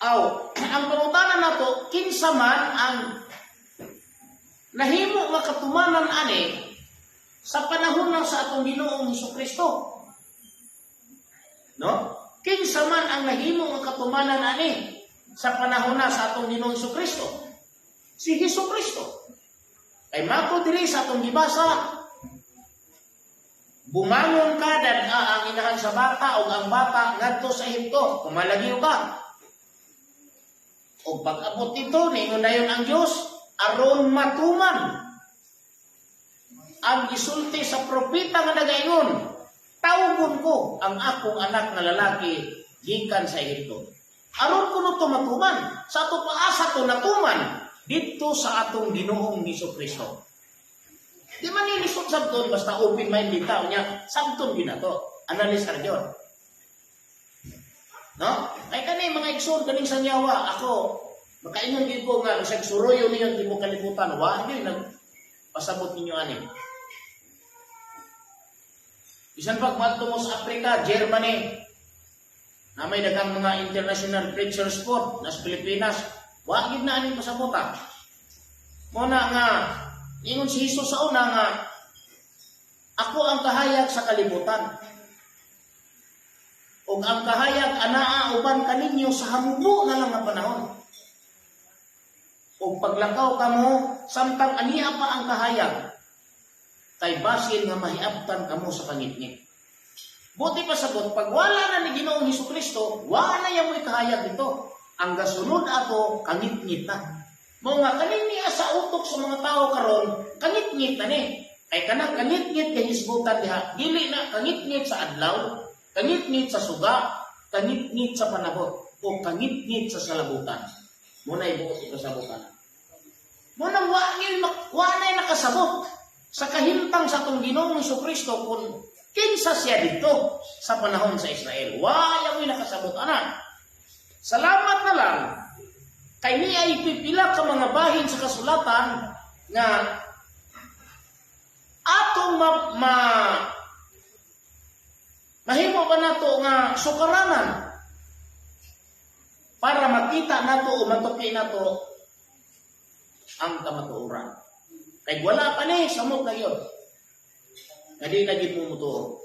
Aw, ang pangutana nato, kinsa man ang nahimo nga katumanan ani? Sa panahon lang sa atong Ginoong Hesus Kristo. No? Kinsa man ang nahimo nga katumanan ani sa panahon na sa atong Ginoong Hesus Kristo? Si Hesus Kristo. Kay mato diri sa atong gibasa, "Bumangon ka, dad-a ang inahan sa bata ug ang bata ngadto sa Ehipto." Kumalagiw ka. O pag-abot dito, niingon dayon ang Dios, aron matuman ang gisulti sa propeta nga nagaingon, "Tawgon ko ang akong anak nga lalaki gikan sa Ehipto." Aron kuno to matuman, sa ato paasa to natuman didto sa atong Ginoong Hesus Kristo. Di man nilisod sabton, basta open mind tao niya, sabton ginato. Analysis gyud. No? Ay kani mga igsoon kaning sanyawa, ako makaingon gid ko nga bisag suroyo ninyo tibuok kalibutan, wa gyud nagpasabot ninyo ani. Bisan pag moadto mo sa Africa, Germany, na may daghang mga international preachers po nas Pilipinas, wa gid na aning pasabot ah. Mo na nga ingon si Jesus sa una nga, "Ako ang kahayag sa kalibutan. Ug ang kahayag anaa uban kaninyo sa hamubo na lang nga panahon. Ug paglakaw kamo samtang ania pa ang kahayag, kay basin nga mahiabtan kamo sa kangitngit." Buot pasabot, pag wala na ni Ginoong Hesus Kristo, wala na yamoy kahayag dito. Ang gasunod ato, kangitngit na. Mao nga kaning niya sa utok sa mga tao karon, kangitngit na ni. Kay kanang kangitngit kay hisgutan diha, dili na kangitngit sa adlaw, kangitngit sa suga, kangitngit sa panabot, o kangitngit sa salabutan. Mao na ibuot ikasabutan. Mao na wa na nakasabot sa kahimtang sa atong Ginoong Hesus Kristo kung kinsa siya dito sa panahon sa Israel. Wa mo'y nakasabot ana. Salamat na lang kay niya ipipila ka mga bahin sa kasulatan nga atong mahimo ba nato nga sukaranan para makita nato o matuki nato ang kamatuoran. Kay wala pa ni, samot na yun. Nga di na gid mo mutuo.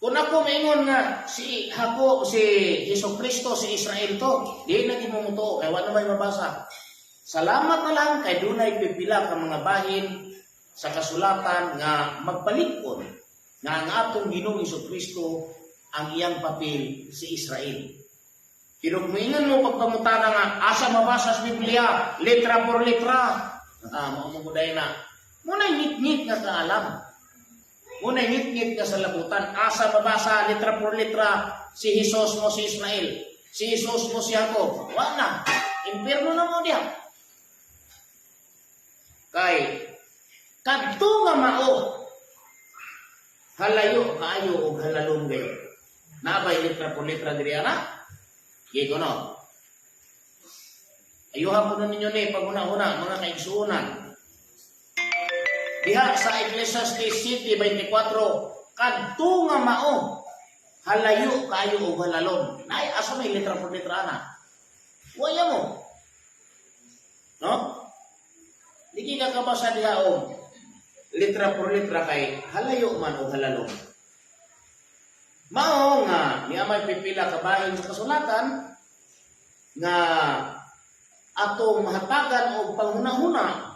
Kung ako maingon nga si Hako, si Jesu Kristo, si Israel to, di na gid mo mutuo kay wala may mabasa. Salamat na lang kay dunay pipila ka mga bahin sa kasulatan nga magbalikon nga ang atong Ginoong Hesus Kristo, ang iyang papel si Israel. Pero kung moingon mo pagpangutana nga asa mabasa sa Biblia, letra por letra, mao mo na. Mao na ngit-ngit nga kaalam. Mao na ngit-ngit nga salabutan. Asa mabasa letra por letra si Jesus mo si Israel? Si Jesus mo si Jacob? Wa na. Impierno na mo diha. Kay kadto nga mao, halayo kaayo og halalom gayo. Nabay letra por letra diri ana? Gigo no. Ayuha po ninyo ni paguna-una, mga kaigsuonan. Diha sa Ecclesiastes 7:24, kadto nga mao, halayo kaayo og halalom. Nay asa may letra por letra ana? Waya mo. No? Di ka kabasa diha og letra por letra kay halayo man og halalom. Mao nga niya may pipila ka bahin sa kasulatan nga atong mahatagan og panghunahuna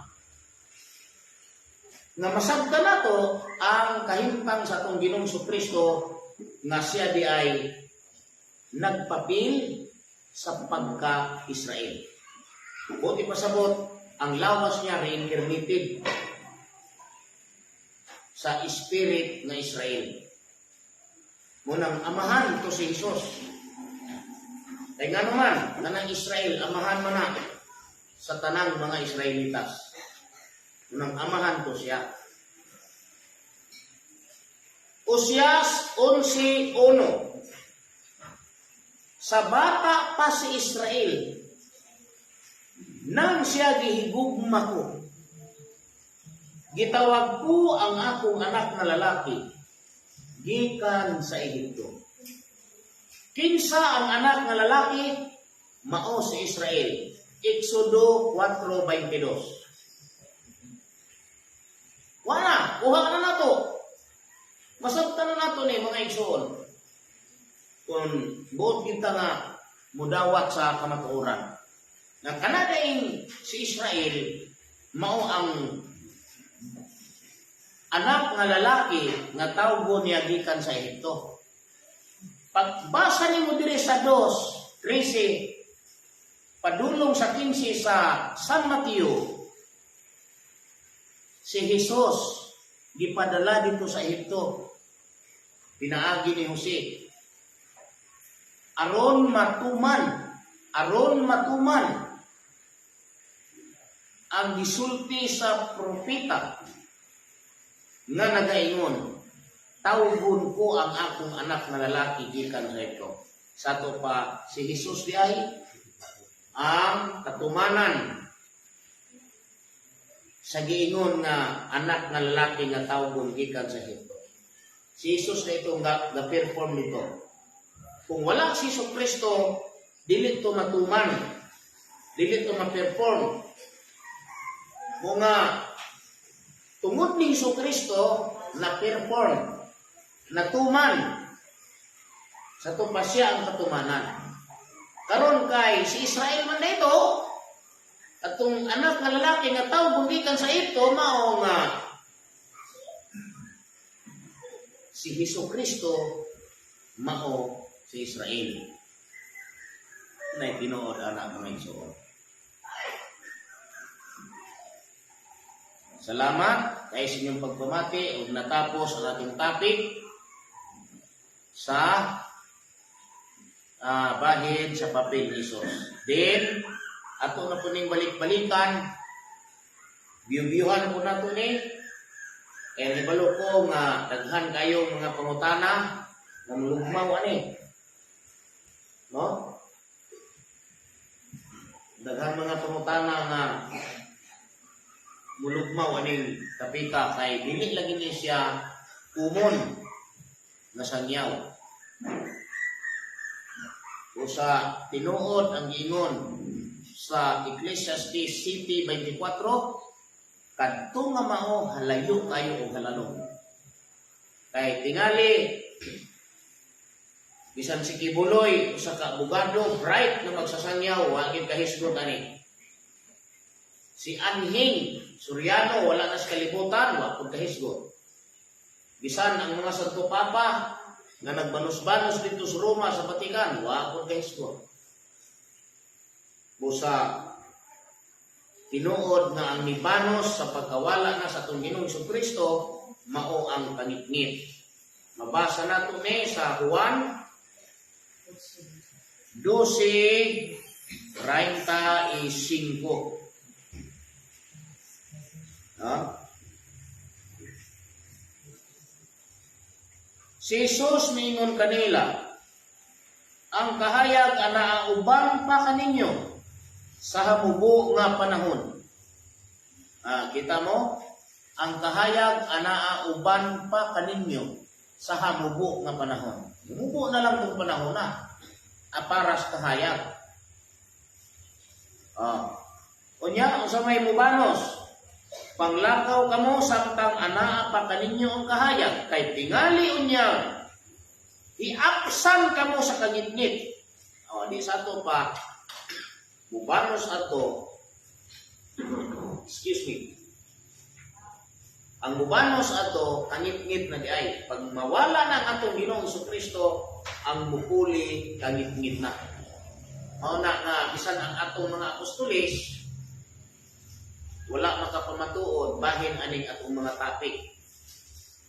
nga masabtan nato ang kahimtang sa atong Ginoong Kristo nga siya di ay nagpapil sa pagka-Israel. Buot ipasabot, ang lawas niya reincarnated sa spirit nga Israel. Mao nang amahan to si Jesus. Kay nga naman, kanang Israel, amahan man na sa tanang mga Israelitas. Mao nang amahan to siya. Osias 11:1. Sa bata pa si Israel, nang siya gihigugma ko, gitawag ko ang akong anak na lalaki gikan sa Ehipto. Kinsa ang anak nga lalaki? Mao si Israel. Exodo 4:22. Wala. Kuha na nato. Masabtan na nato ni, mga igsoon. Kung buot kita nga mudawat sa kamatuoran. Nga kanadaing si Israel mao ang anak nga lalaki nga tawgon niya gikan sa Ehipto. Pagbasa nimo diri sa 2, 13, padulong sa 15 sa San Mateo, si Jesus gipadala dito sa Ehipto. Pinaagi ni Jose. Aron matuman ang gisulti sa propeta nga nagaingon, "Tawgon ko ang akong anak na lalaki gikan sa Ehipto." Sa ato pa, si Jesus di ay ang katumanan sa giingon nga anak nga lalaki nga tawgon gikan sa Ehipto. Si Jesus na ito nga ga-perform nito. Kung wala si Jesu Kristo, dili to matuman. Dili to ma-perform. Mo nga tungod ni Jesu Kristo na perform, natuman. Sa to pa siya ang katumanan. Karon kay si Israel man dito, atong anak nga lalaki nga tawgon gikan sa Ehipto, mao nga si Hesus Kristo mao si Israel. Nay tinuod ana, mga igsoon. Salamat kay sa inyong pagpamati ug natapos ang ating topic sa bahin sa papel ni Jesus. Then, ato na po ning balik-balikan, biyuhan po nato ni, kaya nibalo ko nga daghan kayo mga pangutana nga mulugmaw ani. No? Daghan mga pangutana nga mulugmaw aning topika kay dili lagi ni siya common nga sangyaw. O sa tinuod ang giingon sa Ecclesiastes 7:24, kadto nga mao halayo kayo og halalong. Kay tingali bisan si Quiboloy, usa ka abogado bright nga magsasangyaw, wa gid kahisgot ani. Si Anhing Soriano, wala na sa kalibutan, wa pud kahisgot. Bisan ang mga Santo Papa nga nagbanos-banos dito sa Roma, sa Vatican, wa pud kahisgot. Busa tinuod nga ang mibanos sa pagkawala na sa atong Ginoong Kristo mao ang pangitngit. Mabasa nato ni sa Juan 12:35. Ha? Si Jesus miingon kanila, "Ang kahayag anaa uban pa kaninyo sa hamubo nga panahon." Ah, kita mo? Ang kahayag anaa uban pa kaninyo sa hamubo nga panahon. Humubo na lang tong panahon na. Aparas kahayag. Ah. Unya, unsa may mubanos? "Panglakaw kamo samtang anaa pa kaninyo ang kahayag, kay tingali unya iapsan kamo sa kangitngit." O, di sa ato pa mubanos ato, excuse me, ang mubanos ato kangitngit na di ay. Pag mawala na ang atong Ginoong Kristo, ang mupuli kangitngit na. Mao na nga bisan ang atong mga apostolis wala makapamatuod bahin aning atong mga topic.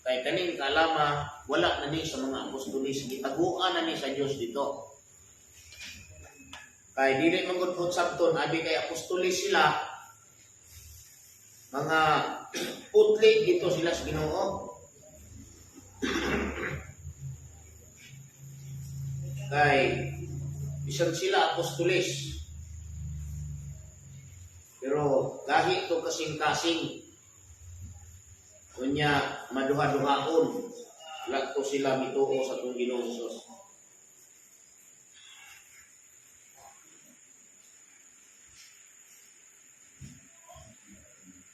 Kay kaning kalama wala na ni sa mga apostolis, gitaguan na ni sa Dios dito. Kay dili man gud pud sabton abi kay apostolis sila, mga putli dito sila sa Ginoo. Kay bisan sila apostolis, pero gahi to kasing-kasing. Unya maduha-duhaon. Wala to sila mituo sa atong Ginoong Hesus.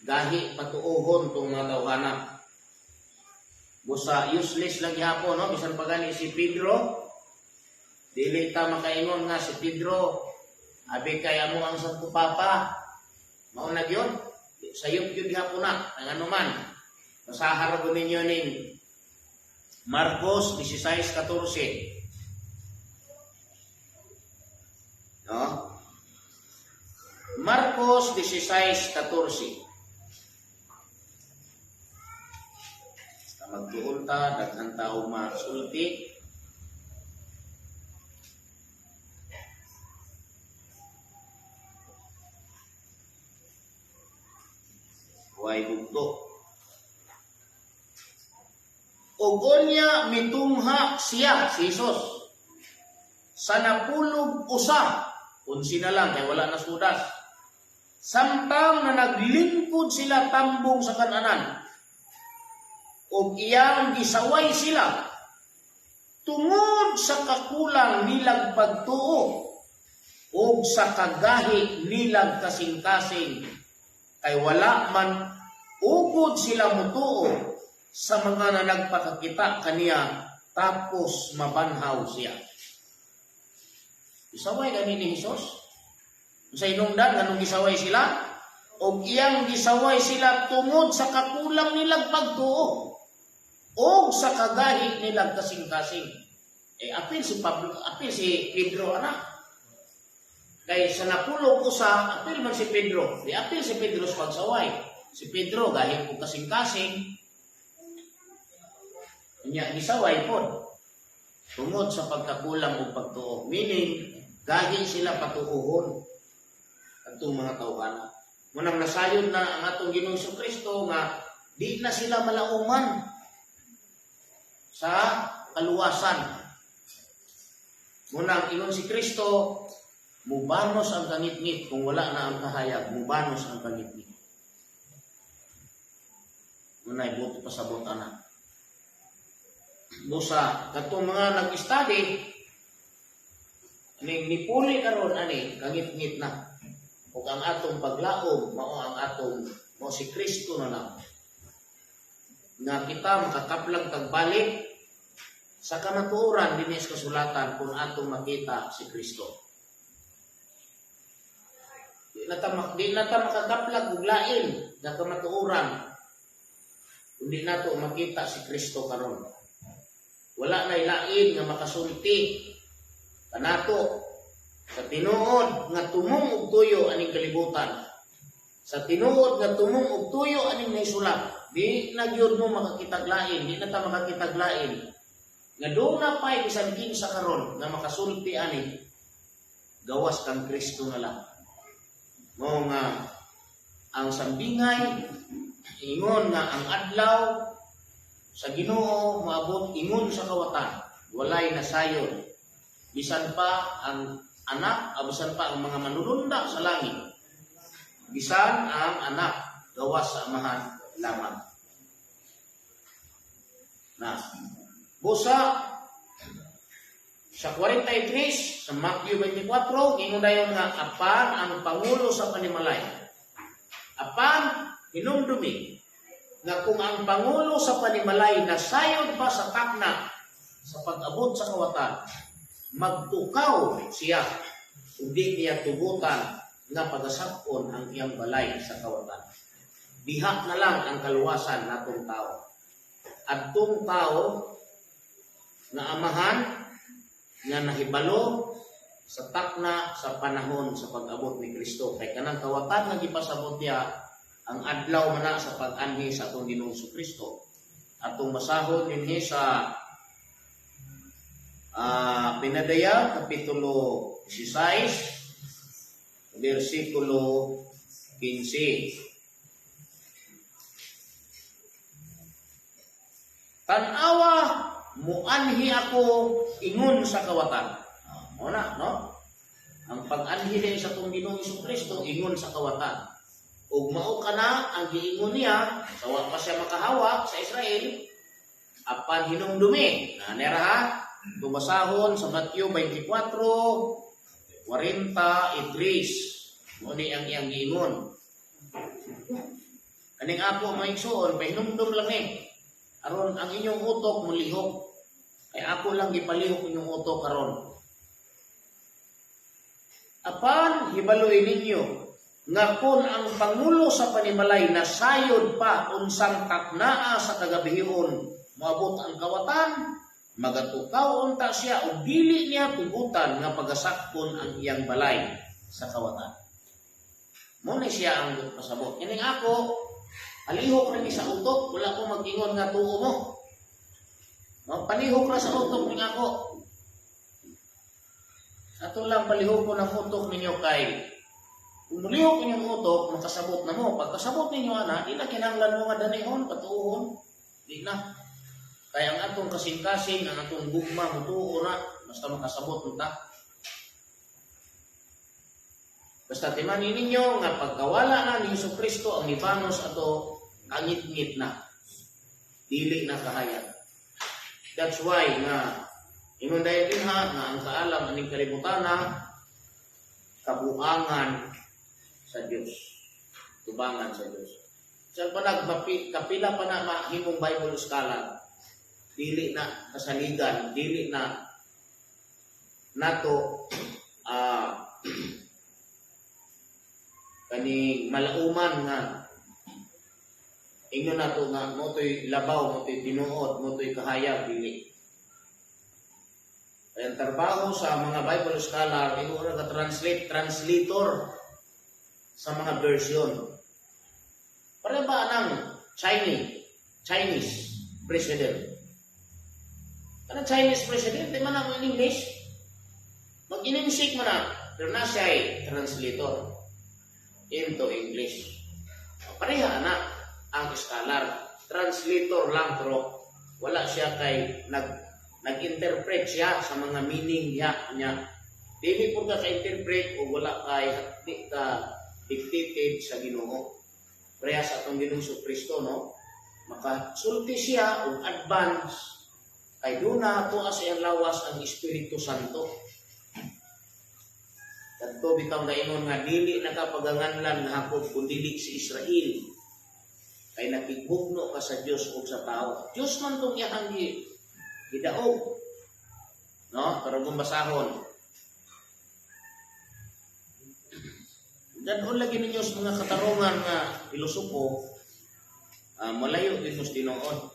Gahi patuohon tong mga tawhana. Busa useless lang gihapon, no? Bisan pa gani si Pedro, dili ta makaingon nga si Pedro abi kay amo ang Santo Papa. Mao na gyud. Sayop gyud gihapon na ang ano man. Basahan ra ninyo ning Marcos 16:14. No? Marcos 16:14. Basta magtuon ta, daghan tao masulti. Way bugto. Ug unya mitungha siya, si Jesus, sa 11, 11 na lang kay wala na sudas. Samtang na naglingkod sila tambong sa kananan, ug iyang gisaway sila tungod sa kakulang nilang pagtuo ug sa kagahi nilang kasing-kasing, kay wala man ugod sila mutuo sa mga na nagpakakita kaniya tapos mabanhaw siya. Gisaway gani ni Jesus. Sa inungdan nganong gisaway sila? Og iyang gisaway sila tungod sa kakulang nilang pagtuo og sa kagahi nilang kasing-kasing. Eh, apil si Pablo, apil si Pedro ana. Kay sa 11, apil man si Pedro. Di apil si Pedro sa pagsaway. Si Pedro gahi og kasing-kasing. Nya gisaway pod tungod sa pagkakulang og pagtuo. Meaning, gahi sila patuohon atong mga tawhana. Munang nasayod na ang atong Ginoong Kristo nga di na sila malauman sa kaluwasan. Munang ingon si Kristo, mubanos ang kangitngit kung wala na ang kahayag, mubanos ang kangitngit. Munay buto pasabot ana. Busa katong mga nag-study ning nipuli karon ani kangitngit na. Ug ang atong paglaom mao ang atong mao si Kristo na lang. Nga kita makakaplag tagbalik sa kamatuoran dinhi sa kasulatan kung atong makita si Kristo. Di na ta makakaplag og lain nga kamatuoran kung di nato makita si Kristo karon. Wala na lain nga makasulti kanato sa tinuod nga tumong og tuyo aning kalibutan. Sa tinuod nga tumong og tuyo aning naisulat, di na gyud mo makakitag lain, di na ta makakitag lain. Nga doon pa'y bisan kinsa karon nga makasulti ani, gawas kang Kristo na lang. Mao nga ang sambingay ingon nga ang adlaw sa Ginoo moabot ingon sa kawatan, walay nasayon. Bisan pa ang anak, bisan pa ang mga manulunda sa langit, bisan ang anak gawas sa Amahan lamang. Na busa sa 43 sa Matthew 24, ingon dayon nga apan ang pangulo sa panimalay. Apan hinumdumi nga kung ang pangulo sa panimalay nasayod pa sa takna sa pag-abot sa kawatan, magtukaw siya ug di niya tugutan nga pagasab-on ang iyang balay sa kawatan. Diha na lang ang kaluwasan natong tao. Adtong tao nga amahan nga nahibalo sa takna sa panahon sa pag-abot ni Kristo. Kay kanang kawatan nga gipasabot niya ang adlaw man na sa pag-anhi sa atong Ginoong Kristo. Atong basahon dinhi sa Pinadaya, Kapitulo 16, versikulo 15. Tanawa, muanhi ako ingon sa kawatan. Mo na, no? Ang pag-anhi din sa atong Ginoong Kristo ingon sa kawatan. Ug mao kana ang giingon niya, sa wa pa siya makahawak sa Israel, apan hinumdumi. Na nera ha, tubasahon sa Matthew 24:43. Mo ni ang iyang giingon. Kaning ako mga igsoon, pahinumdum lang ni. Aron ang inyong utok mulihok. Kay ako lang gipalihok inyong utok karon. Apan hibaloi ninyo nga kon ang pangulo sa panimalay nasayod pa unsang taknaa sa kagabihon moabot ang kawatan, magatukaw unta siya ug dili niya tugutan nga pagasakpon ang iyang balay sa kawatan. Mao ni siya ang pasabot. Kining ako, palihok rin sa utok, wala ko mag-ingon nga tuo mo. No, palihok ra sa utok ning ako. Ato lang palihok ko ng utok ninyo kay kung mulihok inyong utok, makasabot na mo. Pagkasabot ninyo ana, di na kinahanglan mo nga danihon, patuohon. Di na. Kaya ang atong kasing-kasing, ang atong gugma, mutuo na, basta makasabot mo ta. Basta timani ninyo nga pagkawala na ni Hesus Kristo ang nibanos ato, kangit-ngit na. Dili na kahayag. That's why nga ingon dayon dinha nga ang kaalam aning kalibutana kabuangan sa Dios. Tubangan sa Dios. Sa pa nagmapi, kapila pa na mahimong Bible scholar, dili na kasaligan, dili na nato kaning malauman nga ingon nato nga mao to'y labaw, mao to'y tinuod, mao to'y kahayag, dili. Kaya ang trabaho sa mga Bible scholar, ingon ka translate, translator sa mga version. Para ba anang Chinese president? Kanang Chinese president, di man ako in English. Mag-inimsik man na, pero na siya translator into English. Pareha na ang scholar. Translator lang, pero wala siya kay nag-interpret siya sa mga meaning niya. Niya. Dili po ka ka-interpret o wala kay di ka dictated sa Ginoo. Pareha sa atong Ginoong Kristo, no? Makasulti siya og advance kay duna tuwa sa iyang lawas ang Espiritu Santo. Kadto bitaw gaingon nga dili nakapaganganlan nga Jacob kun dili si Israel. Kay nakigbugno ka sa Dios ug sa tao. Dios man tong iyang gidaog. No? Pero kung basahon. Dadon lagi ninyo sa mga katarungan nga pilosopo, malayo din mo sa tinuod.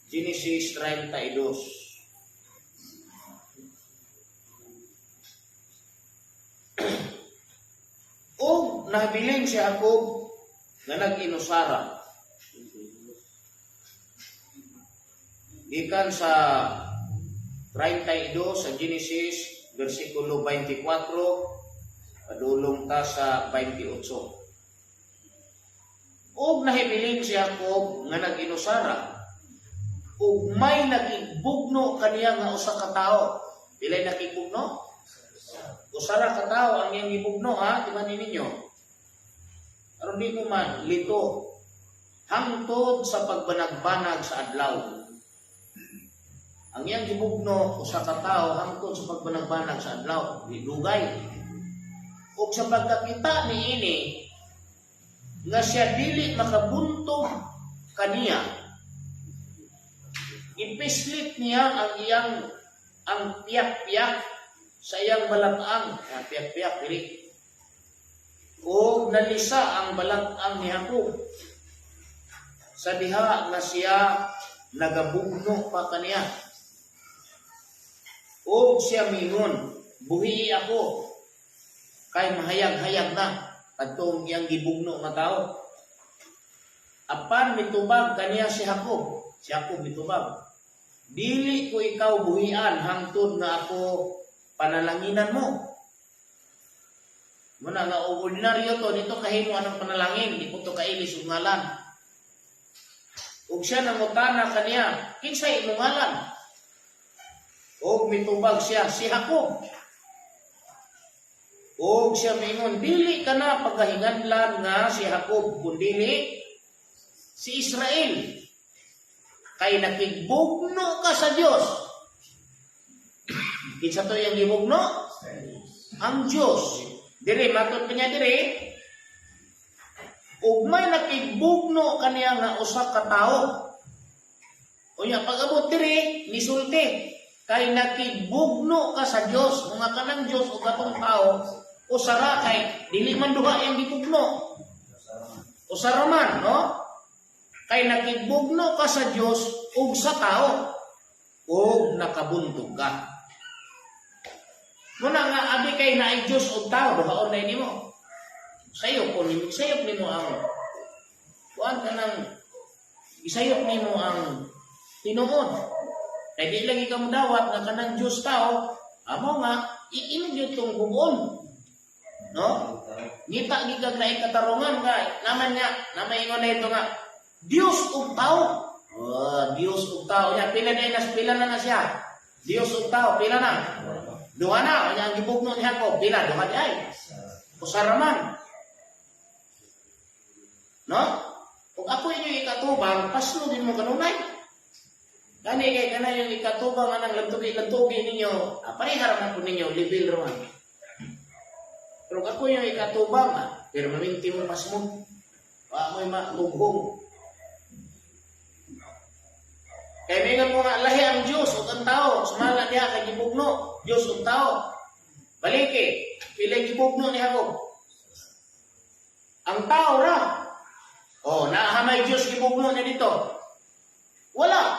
Genesis 32. Og nabilin si Jacob nga nag-inusara. Gikan sa 32 sa Genesis, versikulo 24, padulong ta sa 28. Og nahibilin si Jacob nga nag-inusara ug may nakigbugno kaniya nga usa ka tawo. Pilay nakigbugno? Usa ra ka tawo ang iyang gibugno, ha, timan ninyo. Aron di mo malito. Hangtod sa pagbanag-banag sa adlaw. Ang iyang gibugno usa ka tawo hangtod sa pagbanag-banag sa adlaw, di dugay. Ug sa pagkakita niini nga siya dili makabuntog kaniya, ipislit niya ang iyang ang piyak-piyak sa iyang balatang, ang piyak-piyak dili. O nalisa ang balatang ni Jacob sa diha nga siya nagabugno pa kaniya. O siya mingon, "Buhi ako kay mahayag-hayag na kadtong iyang gibugno nga tawo." Apan mitubag kaniya si Jacob. Si Jacob mitubag, "Dili ko ikaw buhian hangtod nga ako panalanginan mo." Muna nga ordinaryo to dito kahimo anang panalangin, di ko to kailis og ngalan. Ug siya nangutana kaniya, "Kinsay imong ngalan?" Og mitubag siya, "Si Jacob." Og siya mingon, "Dili ka na pagkahinganlan nga si Jacob, kundili si Israel. Kay nakigbugno ka sa Dios." Kinsa to iyang gibugno? Ang Dios. Dire matod pa niya dire. Ug may nakigbugno kaniya nga usa ka tawo. Unya pag-abot diri nisulti kay nakigbugno ka sa Dios, mga kanang Dios ug atong tao usa ra, kay dili man duha ang gibugno. Usa ra man, no? Kay nakigbugno ka sa Dios ug sa tao ug nakabuntog ka. Muna nga abi kay naay Dios ug tao, duhaon na nimo. Sayop ko nimo, sayop nimo ang kuan kanang isayop nimo ang tinuod. Kay di lagi ka modawat nga kanang Dios tao, amo nga iinog gyud tong bugon. No? Ngita gid kag naay katarungan kay naman nga, namay ingon na ito nga Dios ug tao. Oh, Dios ug tao nya pila na nas pila na na siya. Dios ug tao pila na. Duha na nya ang gibugno ni Jacob, pila duha di ay. Usa ra man. No? Kung ako inyo ikatubang, paslo din mo kanunay. Gani kay kana yung ikatubang anang lantugi-lantugi ninyo, pareha ra man po ninyo, level ra man. Pero kung ako yung ikatubang, pero maminti mo pasmo. Wa mo'y magughong. Kay mingon mo nga lahi ang Dios ug ang tao, sumala diha kay gibugno, Dios ug tao. Baliki, pila gibugno ni Jacob? Ang tao ra. Oh, naahamay Dios gibugno niya dito. Wala.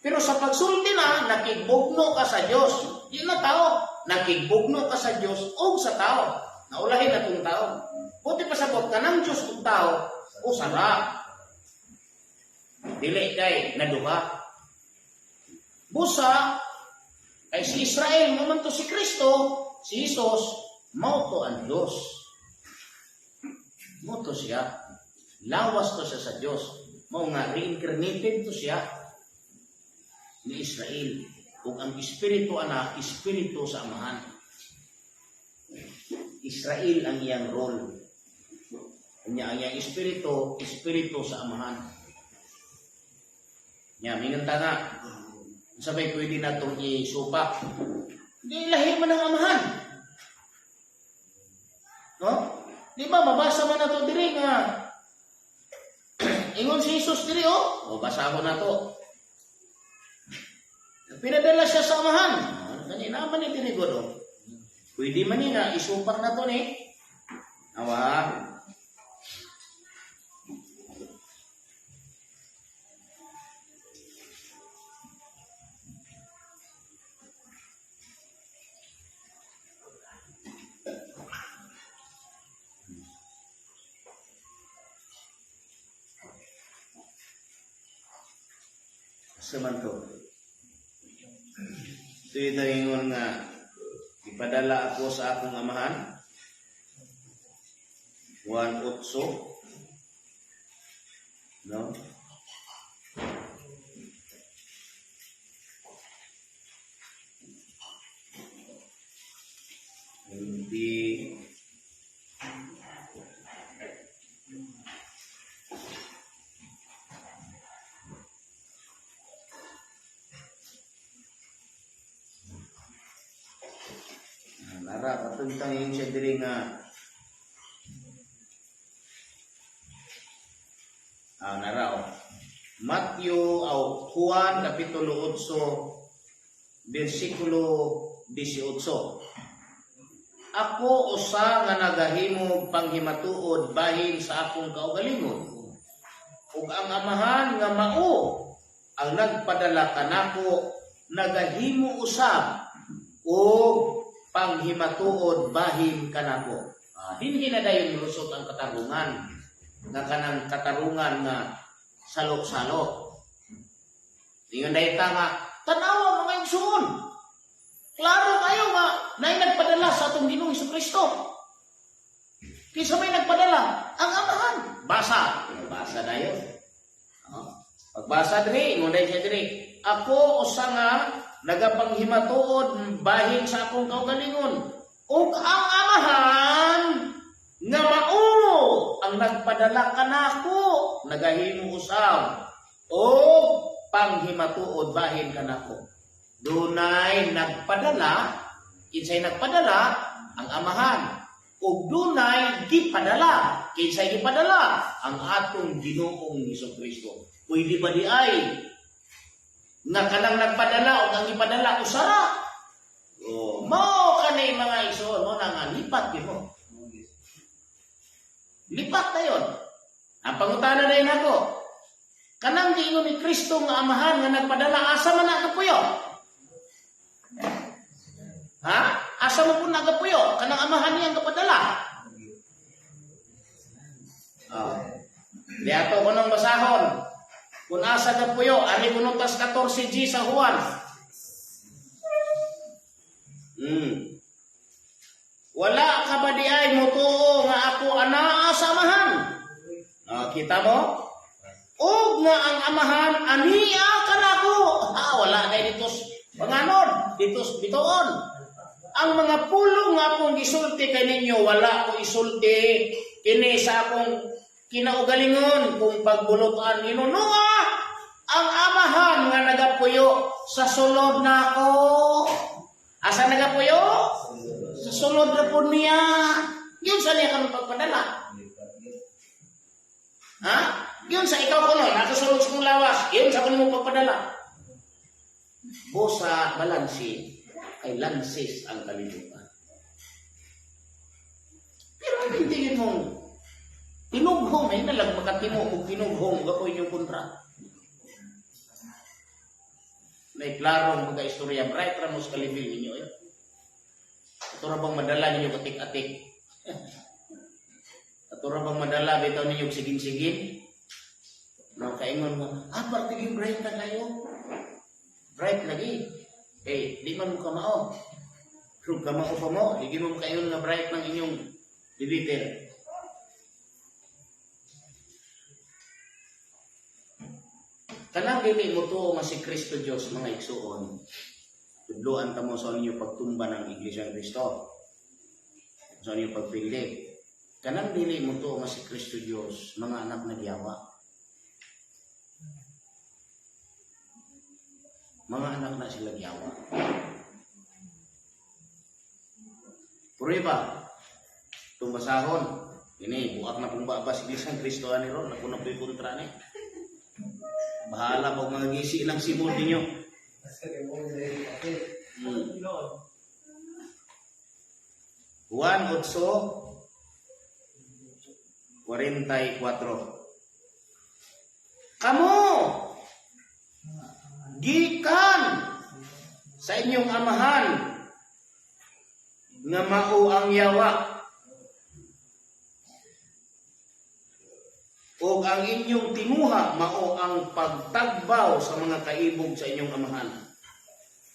Pero sa pagsulti na, nakigbugno ka sa Dios. Di na tao. Nakigbugno ka sa Dios o sa tao. Naulahin na itong tao. Buti pa sabot ka ng Dios ug tao, usa ra. Dili kay naduha. Busa, kay si Israel, mo man to si Kristo, si Jesus, mao to ang Dios. Mao to siya. Lawas to siya sa Dios. Mao nga reincarnated to siya ni Israel. Ug ang espiritu ana, espiritu sa amahan. Israel ang iyang role. Nya ang iyang espiritu, espiritu sa amahan. Nya mingon ta nga, sabay pwede na itong isupak. Di lahi man ang amahan. No? Di ba mabasa man na to diri nga ingon si Jesus diri, oh. O basa ko na to. Pinadala siya sa amahan. Kani naman ni diri god, oh. Pwede man ni nga isupak na to ni. Awa. Sa man to. Ito yung nga ipadala ako sa akong amahan. 1:8. No? Hindi. Nara, katuntang yun siya diri nga nara, oh. Matthew aw Juan kapitulo 8 bersikulo 18. Ako usa nga nagahimog panghimatuod bahin sa akong kaugalingon, ug ang Amahan nga mao ang nagpadala kanako nagahimo usab og panghimatuod bahin kanako. Dinhi na dayon lusot ang katarungan nga kanang katarungan nga salo-salo. Ingon dayon ta nga tan-awa, mga igsuon. Klaro kayo nga naay nagpadala sa atong Ginoong Kristo. Kinsa may nagpadala? Ang Amahan. Basa. Basa dayon. Oh. Pagbasa diri, ingon dayon siya diri. Ako usa nga nagapanghimatuod bahin sa akong kaugalingon, ug ang Amahan nga mao ang nagpadala kanako nagahimo usab og panghimatuod bahin kanako. Dunay nagpadala. Kinsay nagpadala? Ang Amahan. Ug dunay gipadala. Kinsay gipadala? Ang atong Ginoong Kristo. Pwede ba di ay nga kanang nagpadala o ang gipadala usara? Oh, mao kani, mga igsoon, mo na nga lipat gyud mo. Lipat na yon. Ang pangutana na yun ako. Kanang giingon ni Kristo nga amahan nga nagpadala, asa man nagapuyo? Ha? Asa man po nagapuyo? Kanang amahan niya ang kapadala. Ah. Di ato ko nang basahon. Kung asa gapuyo, ani kuno tas 14 G sa Juan. Wala ka ba di ay mutuo nga ako anaa sa amahan? Ah, kita mo? Og nga ang amahan ania kanako. Ah, wala na dito panganod, dito bituon. Ang mga pulong nga akong gisulti kaninyo, wala ko isulti kini sa akong kinaugalingon kung pagbulutan hinunua ang amahan nga nagapuyo sa sulod nako. Asa nagapuyo? Sa sulod na po niya. Yun sa niya kami pagpadala. Ha? Yun sa ikaw kuno, nakasulod sa kong lawas. Yun sa kuno mo pagpadala. Busa balansi, kay lansis ang kalibutan. Pero hindi yun mong tinughong, ay nalang makatimo kung tinughong, ako inyong kontra. May klarong mga istorya, bright ramos kalibil ninyo eh. Ato ra bang madala ninyo katik-atik? Ato ra bang madala bitaw ninyo sigin-sigin? No, kaingon mo, ah, parte yung bright na kayo. Bright lagi. Eh, di man mo kamao. Kung kamao pa mo, di mo kaingon nga bright ng inyong debater. Kanang dili mo tuo nga si Kristo Dios, mga igsuon. Tudloan ta mo sa inyo pagtumba ng Iglesia ni Kristo. Sa inyo pagpili. Kanang dili mo tuo nga si Kristo Dios, mga anak na giyawa. Mga anak na sila giyawa. Prueba, itong basahon, ini, buak na pong babas Iglesia ni Kristo ani ron, ako na po'y kontra ni. Bahala pag mga gisi lang simod ninyo. Juan 8:44. Kamo gikan sa inyong amahan nga mao ang yawa ug ang inyong tinguha mao ang pagtagbaw sa mga kaibog sa inyong amahan.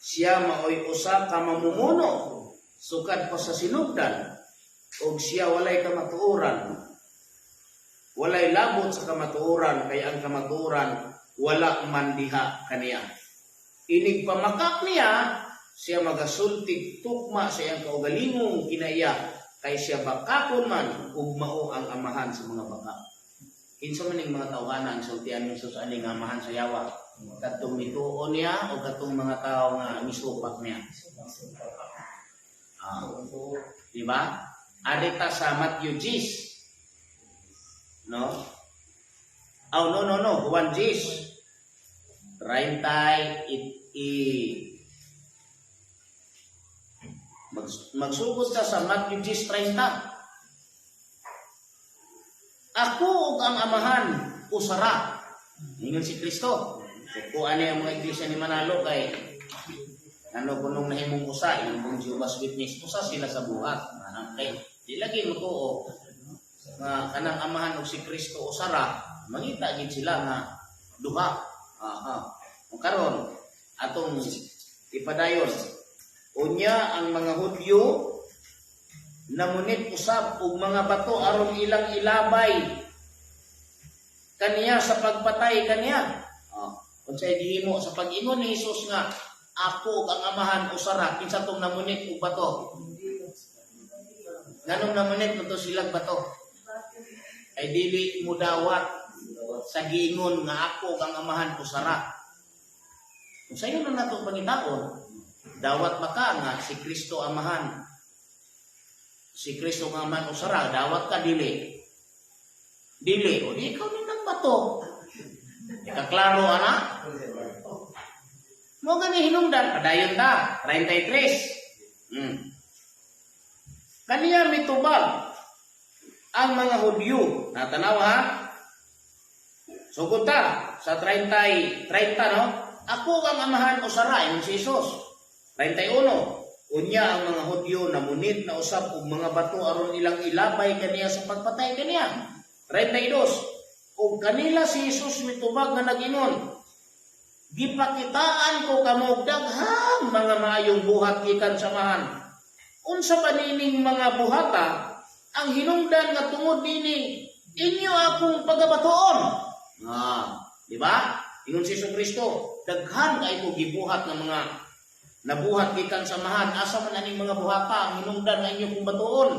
Siya maoy usa ka mamumuno sukad pa sa sinugdan ug siya walay kamatuoran. Walay labot sa kamatuoran kay ang kamatuoran wala man diha kaniya. Inig pamakak niya, siya magasultig tukma sa iyang kaugalingong kinaiya kay siya bakakon man ug mao ang amahan sa mga baka. Kinsa man ning mga tawhana ang sultian ni Jesus ani nga amahan sa yawa? Kadtong mituo niya o kadtong mga tawo nga misupak niya? Ah, di ba? Adita sa Matthew 10. No? Oh, no, no, no. Juan 10. 30 i, i magsugod ka sa Matthew 10:30. Ako ug ang amahan usara. Ingon si Kristo. Kuan niya ang mga iglesia ni Manalo kay ano kunong nahimong usa ilang pong Jehovah's Witness, usa sila sa buhat. Anang kay di lagi motuo nga kanang amahan ug si Kristo usara, mangita gid sila nga duha. Aha. Ug karon atong ipadayon. Unya ang mga Hudyo namunit usab og mga bato aron ilang ilabay kaniya sa pagpatay kaniya. Oh, unsay gihimo sa pag-ingon ni Jesus nga ako ug ang amahan usara, kinsa tong namunit og bato? Nganong namunit mo to silang bato? Ay dili mo dawat sa giingon nga ako ug ang amahan usara. Kung sayo na nato pangitaon, dawat ba ka nga si Kristo amahan? Si Kristo nga man usara, dawat ka dili. Dili, o di ikaw ning nagbato. Kaklaro ana? Mo gani hinungdan, padayon ta, 33. Kaniya mitubag ang mga Hudyo. Natanaw ha? Sugod ta sa 30, 30, no? Ako ang Amahan usara, ingon si Jesus. 31. Unya ang mga Hudyo namunit na usab og mga bato aron ilang ilabay kaniya sa pagpatay kaniya. 32. Ug kanila si Jesus mitubag nga nag-ingon, "Gipakitaan ko kamo og daghang mga maayong buhat gikan sa Amahan. Unsa pa nining mga buhata ang hinungdan nga tungod nini inyo akong pagabatuon?" Ah, di ba? Ingon si Jesu Kristo, daghan kay ko gibuhat nga mga nabuhat gikan sa Amahan. Asa man aning mga buhata ang hinungdan nga inyo kong batuon?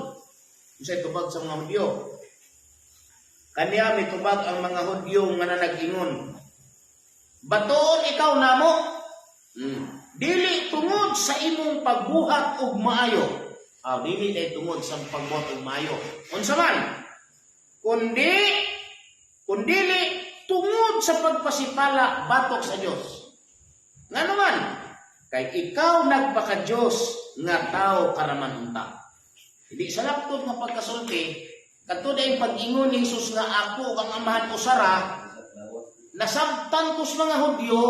Unsay tubag sa mga Hudyo? Kaniya mitubag ang mga Hudyo nga nag-ingon, "Batuon ikaw namo. Dili tungod sa imong pagbuhat og maayo." Ah, dili day tungod sa pagbuhat og maayo. Unsa man? Kundi kundili tungod sa pagpasipala batok sa Dios. Ngano man? Kay ikaw nagpaka-Dios nga tao karaman unta. Hindi sa laptop nga pagkasulti, kadto day pag-ingon ni Jesus nga ako ang Amahan usara, nasabtan ko sa mga Hudyo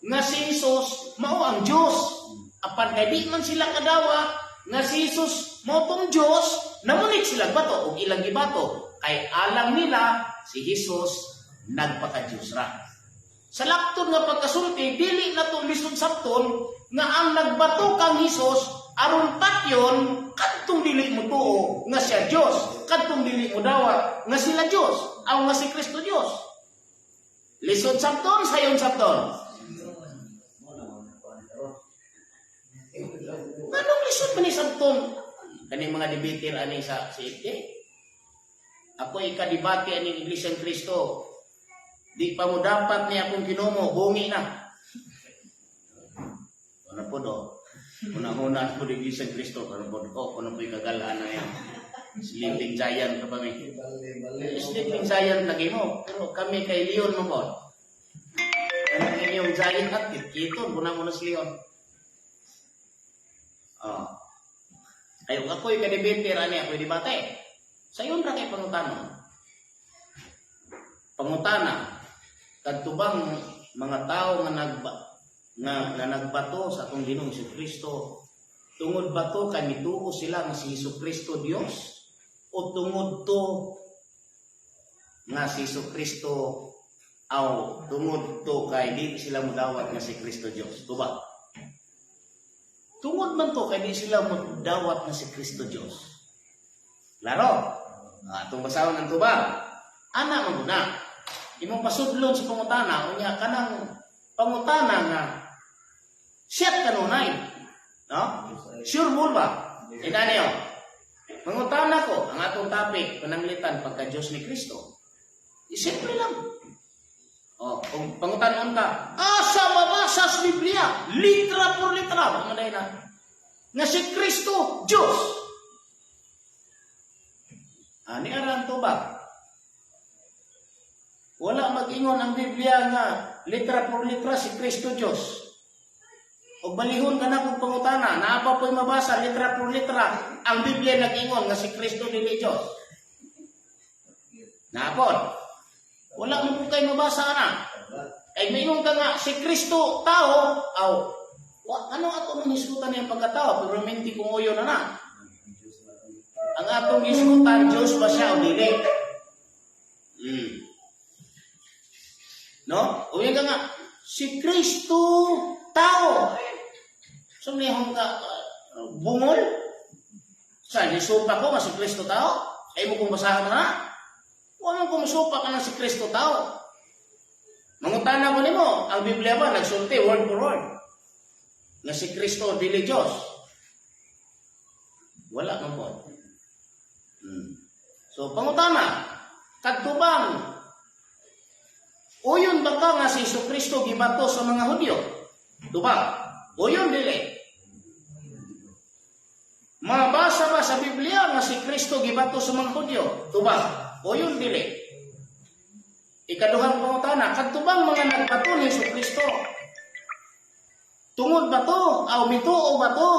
nga si Jesus mao ang Dios. Apan kay di man sila kadawa nga si Jesus mao tong Dios, namunit sila bato ug ilang gibato kay alang nila si Jesus nagpaka-Dios ra. Sa laptop nga pagkasulti, dili na to lisod sabton nga ang nagbato kang Jesus aron patyon kadtong dili mo tuo nga siya Dios, kadtong dili mo dawat nga sila Dios, aw nga si Kristo Dios. Lisod sabton, sayon sabton. Anong lisod man ni sabton? Kaning mga debater ani sa CFD. Ako ikadebate aning Iglesia ng Kristo. Di pa mo dapat ni akong ginomo, bungi na. Ano po do? Una-una po di Iglesia ng Kristo, ano po do? Kuno po ikagalaan na yan. Sleeping giant ka pa mi. Sleeping giant lagi mo. Pero kami kay Leon mo po. Kanang inyong giant at kiton, kuna mo na si Leon. Oh. Kayo ako'y kadebater ani ako'y debate. Sayon ra kay pangutana. Pangutana, kadto bang mga tao nga nagbato sa atong Ginoong Kristo, tungod ba to kay mituo sila nga si Hesus Kristo Dios o tungod to nga si Hesus Kristo aw tungod to kay di sila mudawat nga si Kristo Dios? Tuba. Tungod man to kay di sila mudawat nga si Kristo Dios. Klaro? Ah, itong basahon ng tubag. Ana man na. Imong pasudlon sa pangutana, unya kanang pangutana nga siyat kanunay. No? Sure mo ba? Inani oh. Mangutana ko, ang atong topic, pananglitan pagka Diyos ni Kristo. Di simple lang. Oh, kung pangutanon ka, asa mabasa sa Biblia, litra por litra, mga na nga si Kristo, Diyos. Ani aran to ba? Wala mag-ingon ang Biblia nga litra por litra si Kristo Diyos. O balihon ka na kung pangutana, naa pa po'y mabasa litra por litra, ang Biblia nag-ingon nga si Kristo dili Diyos? Napod. Wala mo po kay mabasa na. Ay maingon ka nga si Kristo tao, aw wa, ano ato nang hisgutan niyang pagkatao, pero minti kung uyo na na. Ang atong hisgutan, Diyos ba siya o dili? No? Uy ka nga, si Kristo tao. So nihong ka bungol? Sa nisupa ko nga si Kristo tao? Ay mo kong basahan na? Wala mo kumusupa ka ng si Kristo tao. Mangutana ko nimo, ang Biblia ba nagsulti word for word nga si Kristo dili Diyos? Wala man po. So pangutana, kadto bang uyon ba ka nga si Jesu Kristo gibato sa mga Hudyo? Tubag. Uyon dili? Mabasa ba sa Biblia nga si Kristo gibato sa mga Hudyo? Tubag. Uyon, dili? Ikaduhang pangutana, kadto bang mga nagbato ni Hesus Kristo, tungod ba to, aw mituo ba to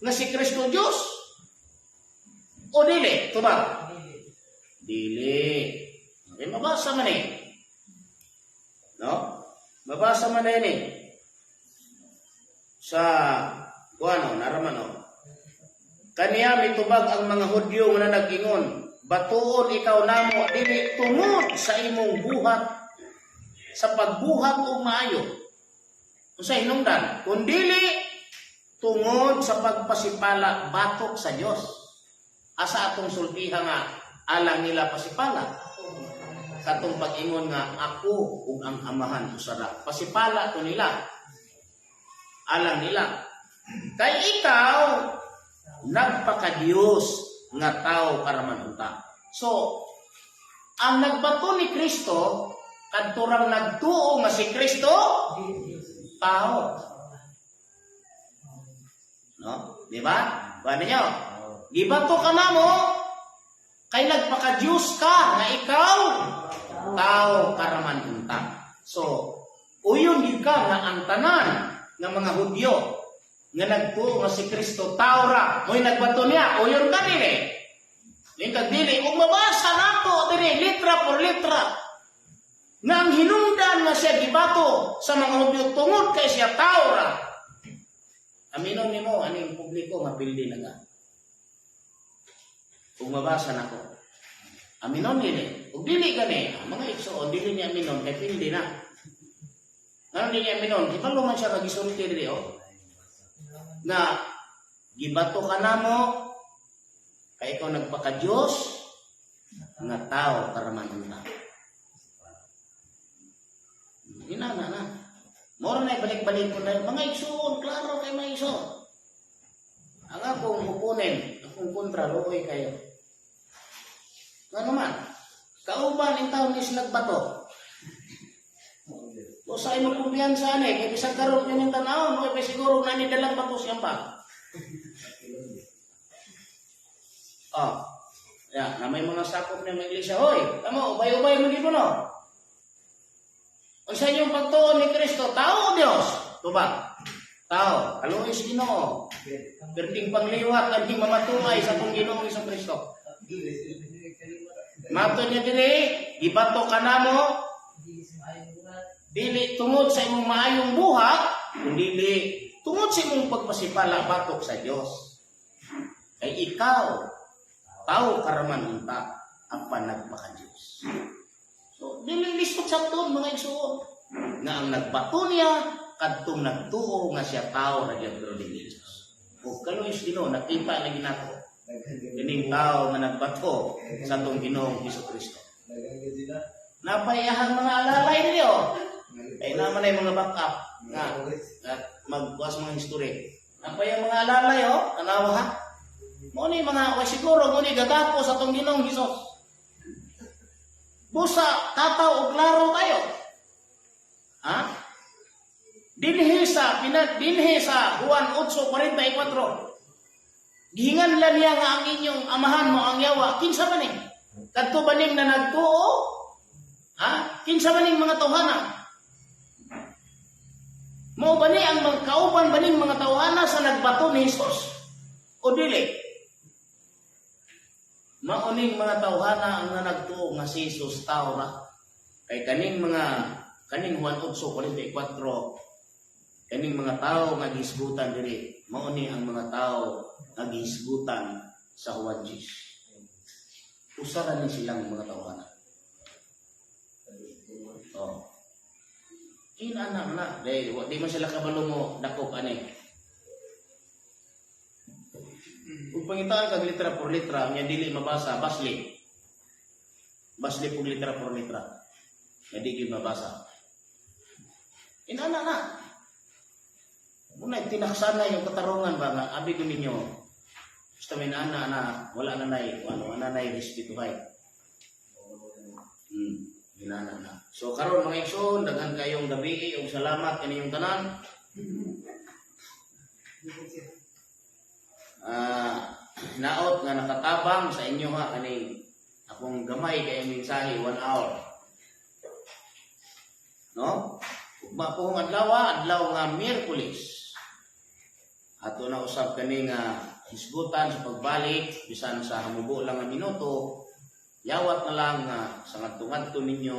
nga si Kristo Diyos? O dili? Tubag. Dili. Okay, mabasa man eh. No? Mabasa man na eh. Sa kuano, naraman oh. Kaniya mitubag ang mga Hudyo nga nag-ingon, "Batuon ikaw namo dili tungod sa imong buhat, sa pagbuhat og maayo." Unsa hinungdan? Kundili tungod sa pagpasipala batok sa Dios. Asa atong sultiha nga alang nila pasipala? Katong pag-ingon nga "Ako ug ang Amahan usa ra." Pasipala to nila. Alang nila. Kay ikaw nagpakadiyos nga tao karaman unta. So, ang nagbato ni Kristo, kadturang nagtuo nga si Kristo tao. No? Di ba? Kuha ninyo? Gibato ka namo kay nagpaka-Diyos ka nga ikaw tao karaman unta. So, uyon gyud ka nga ang tanan nga mga Hudyo nga nagtuo nga si Kristo tao ra, mo'y nagbato niya, uyon ka dili? Yung kag dili, ug mabasa nato diri litra por litra nga ang hinungdan nga siya gibato sa mga Hudyo tungod kay siya tao ra. Aminon nimo aning publiko nga pildi na ka. Ug mabasa nako. Aminon dili. Ug dili gani, ang mga igsoon dili niya aminon kay pildi na. Ngano dili niya aminon? Kibalo man siya kagisulti diri oh. Nga gibato ka namo kay ikaw nagpaka-Diyos nga tao karaman unta. Inana na. Mora na balik-balik ko na mga igsoon, klaro kay mga igsoon. Ang akong opponent, akong kontra, luoy kayo. Nga naman, kauban in taon is nagbato. O sa imo kumpiyansa ani, kay bisag karon yun yung tanawon, no, kay siguro na ni dalang bato siyang pa. Oh. Ya, na may mga sakop ng mga iglesia, hoy, tamo, ubay-ubay mo dito no. Unsa inyong pagtuon ni Kristo, tao o Dios? Tubag. Tao, kaluoy sa Ginoo. Perting pangliwat ang di mamatungay sa atong Ginoong Kristo. Mato niya diri, gibato ka namo, dili tungod sa imong maayong buhat, kundi tungod sa imong pagpasipala batok sa Dios. Kay ikaw, tao karaman unta, ang nagpaka Dios. So, dili lisod sa tuon mga igsuon nga ang nagbato niya kadtong nagtuo nga siya tao ra gyud pero dili Dios. O kaluoy sa Ginoo, nakita lagi nato kining tao nga nagbato sa atong Ginoong Hesus Kristo. Napayahang mga alalay diri oh. Kay naman ay mga backup nga at magbukas mga history. Napay ang mga alalay oh, tanawa ha. Mo ni mga wa siguro mo ni gagapo sa atong Ginoong Hesus. Busa tataw og klaro kayo. Ha? Dinhi sa Juan 8:44. Gihinganlan niya nga ang inyong amahan mo ang yawa. Kinsa man eh? Kadto ba ning na nagtuo? Ha? Kinsa man ning mga tawhana? Mao ba ni ang mga kauban ba ning mga tawhana sa nagbato ni Jesus? O dili? Mauning mga tawhana ang nagtuo nga si Jesus tao ra. Kay kaning mga kaning Juan 8:44, kaning mga tao nga gihisgutan diri, mao ni ang mga tao nga gihisgutan sa Juan 10. Usa ra ni silang mga tawhana. Oh. Inana na, di, di man sila kabalo mo dakop ani. Kung pangitaan kag litra por litra, nya dili mabasa, basli. Basli pug litra por litra. Nga di gyud mabasa. Inana na. Muna tinaksana yung katarungan ba nga abi ko ninyo. Basta may nana na wala na nay, ano, wala na nay respetuhay. Inana na. So karon mga igsoon, daghan kayong gabi ug salamat kaninyong tanan. Naot nga nakatabang sa inyo ha kaning akong gamay kay mensahe, 1 hour. No? Ugma po ang adlaw, adlaw nga Miyerkules. Ato na usab kani nga hisgutan sa pagbalik bisan sa hamubo lang nga minuto, yawat na lang nga sa ngadto-ngadto ninyo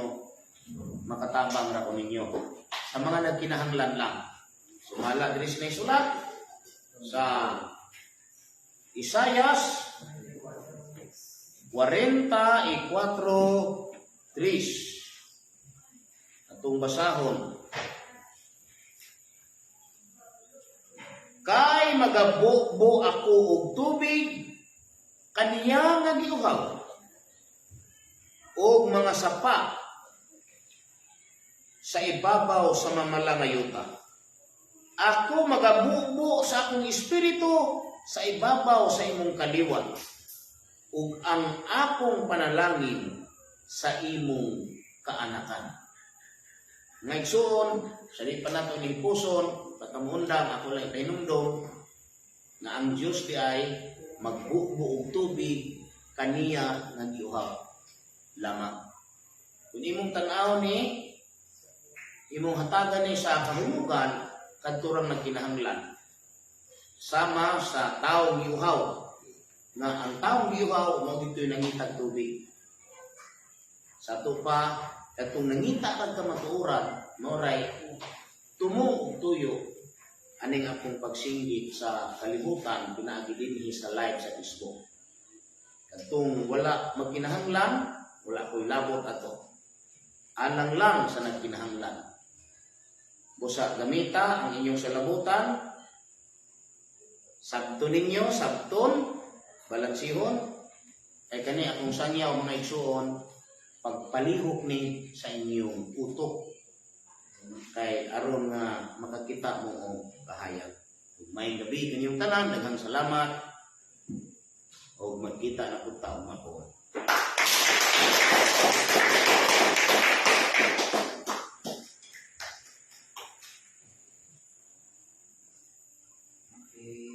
makatabang ra ko ninyo sa mga nagkinahanglan lang. Sumala diri sa sulat sa Isayas 44:3, atong basahon. Kay magabubo ako og tubig kaniya nga giuhaw og mga sapa sa ibabaw sa mamala nga yuta. Ako magabubo sa akong espiritu sa ibabaw sa imong kaliwat ug ang akong panalangin sa imong kaanakan. Nga igsuon, sa di pa nato ning puson, patamuundang ako lang ipahinumdom nga ang Dios di ay magbubo og tubig kaniya nga giuhaw lamang. Kung imong tan-aw ni, imong hatagan ni sa kahumugan, kadturang nagkinahanglan. Sama sa taong giuhaw, nga ang taong giuhaw mao dito'y nangitag tubig. Sa ato pa, katong nangita kag kamatuoran, maoray tumo og tuyo aning akong pagsinggit sa kalibutan pinaagi dinhi sa live sa Facebook. Katong wala magkinahanglan, wala ko'y labot ato. Alang lang sa nagkinahanglan. Busa gamita ang inyong salabutan, sabton ninyo, sabton, balansihon, ay kani akong sangyaw, mga igsuon, pagpalihok ni sa inyong utok kay aron nga makakita mo og kahayag. Ug maayong gabi kaninyong tanan, daghang salamat og magkita na pud ta ugma po. Okay.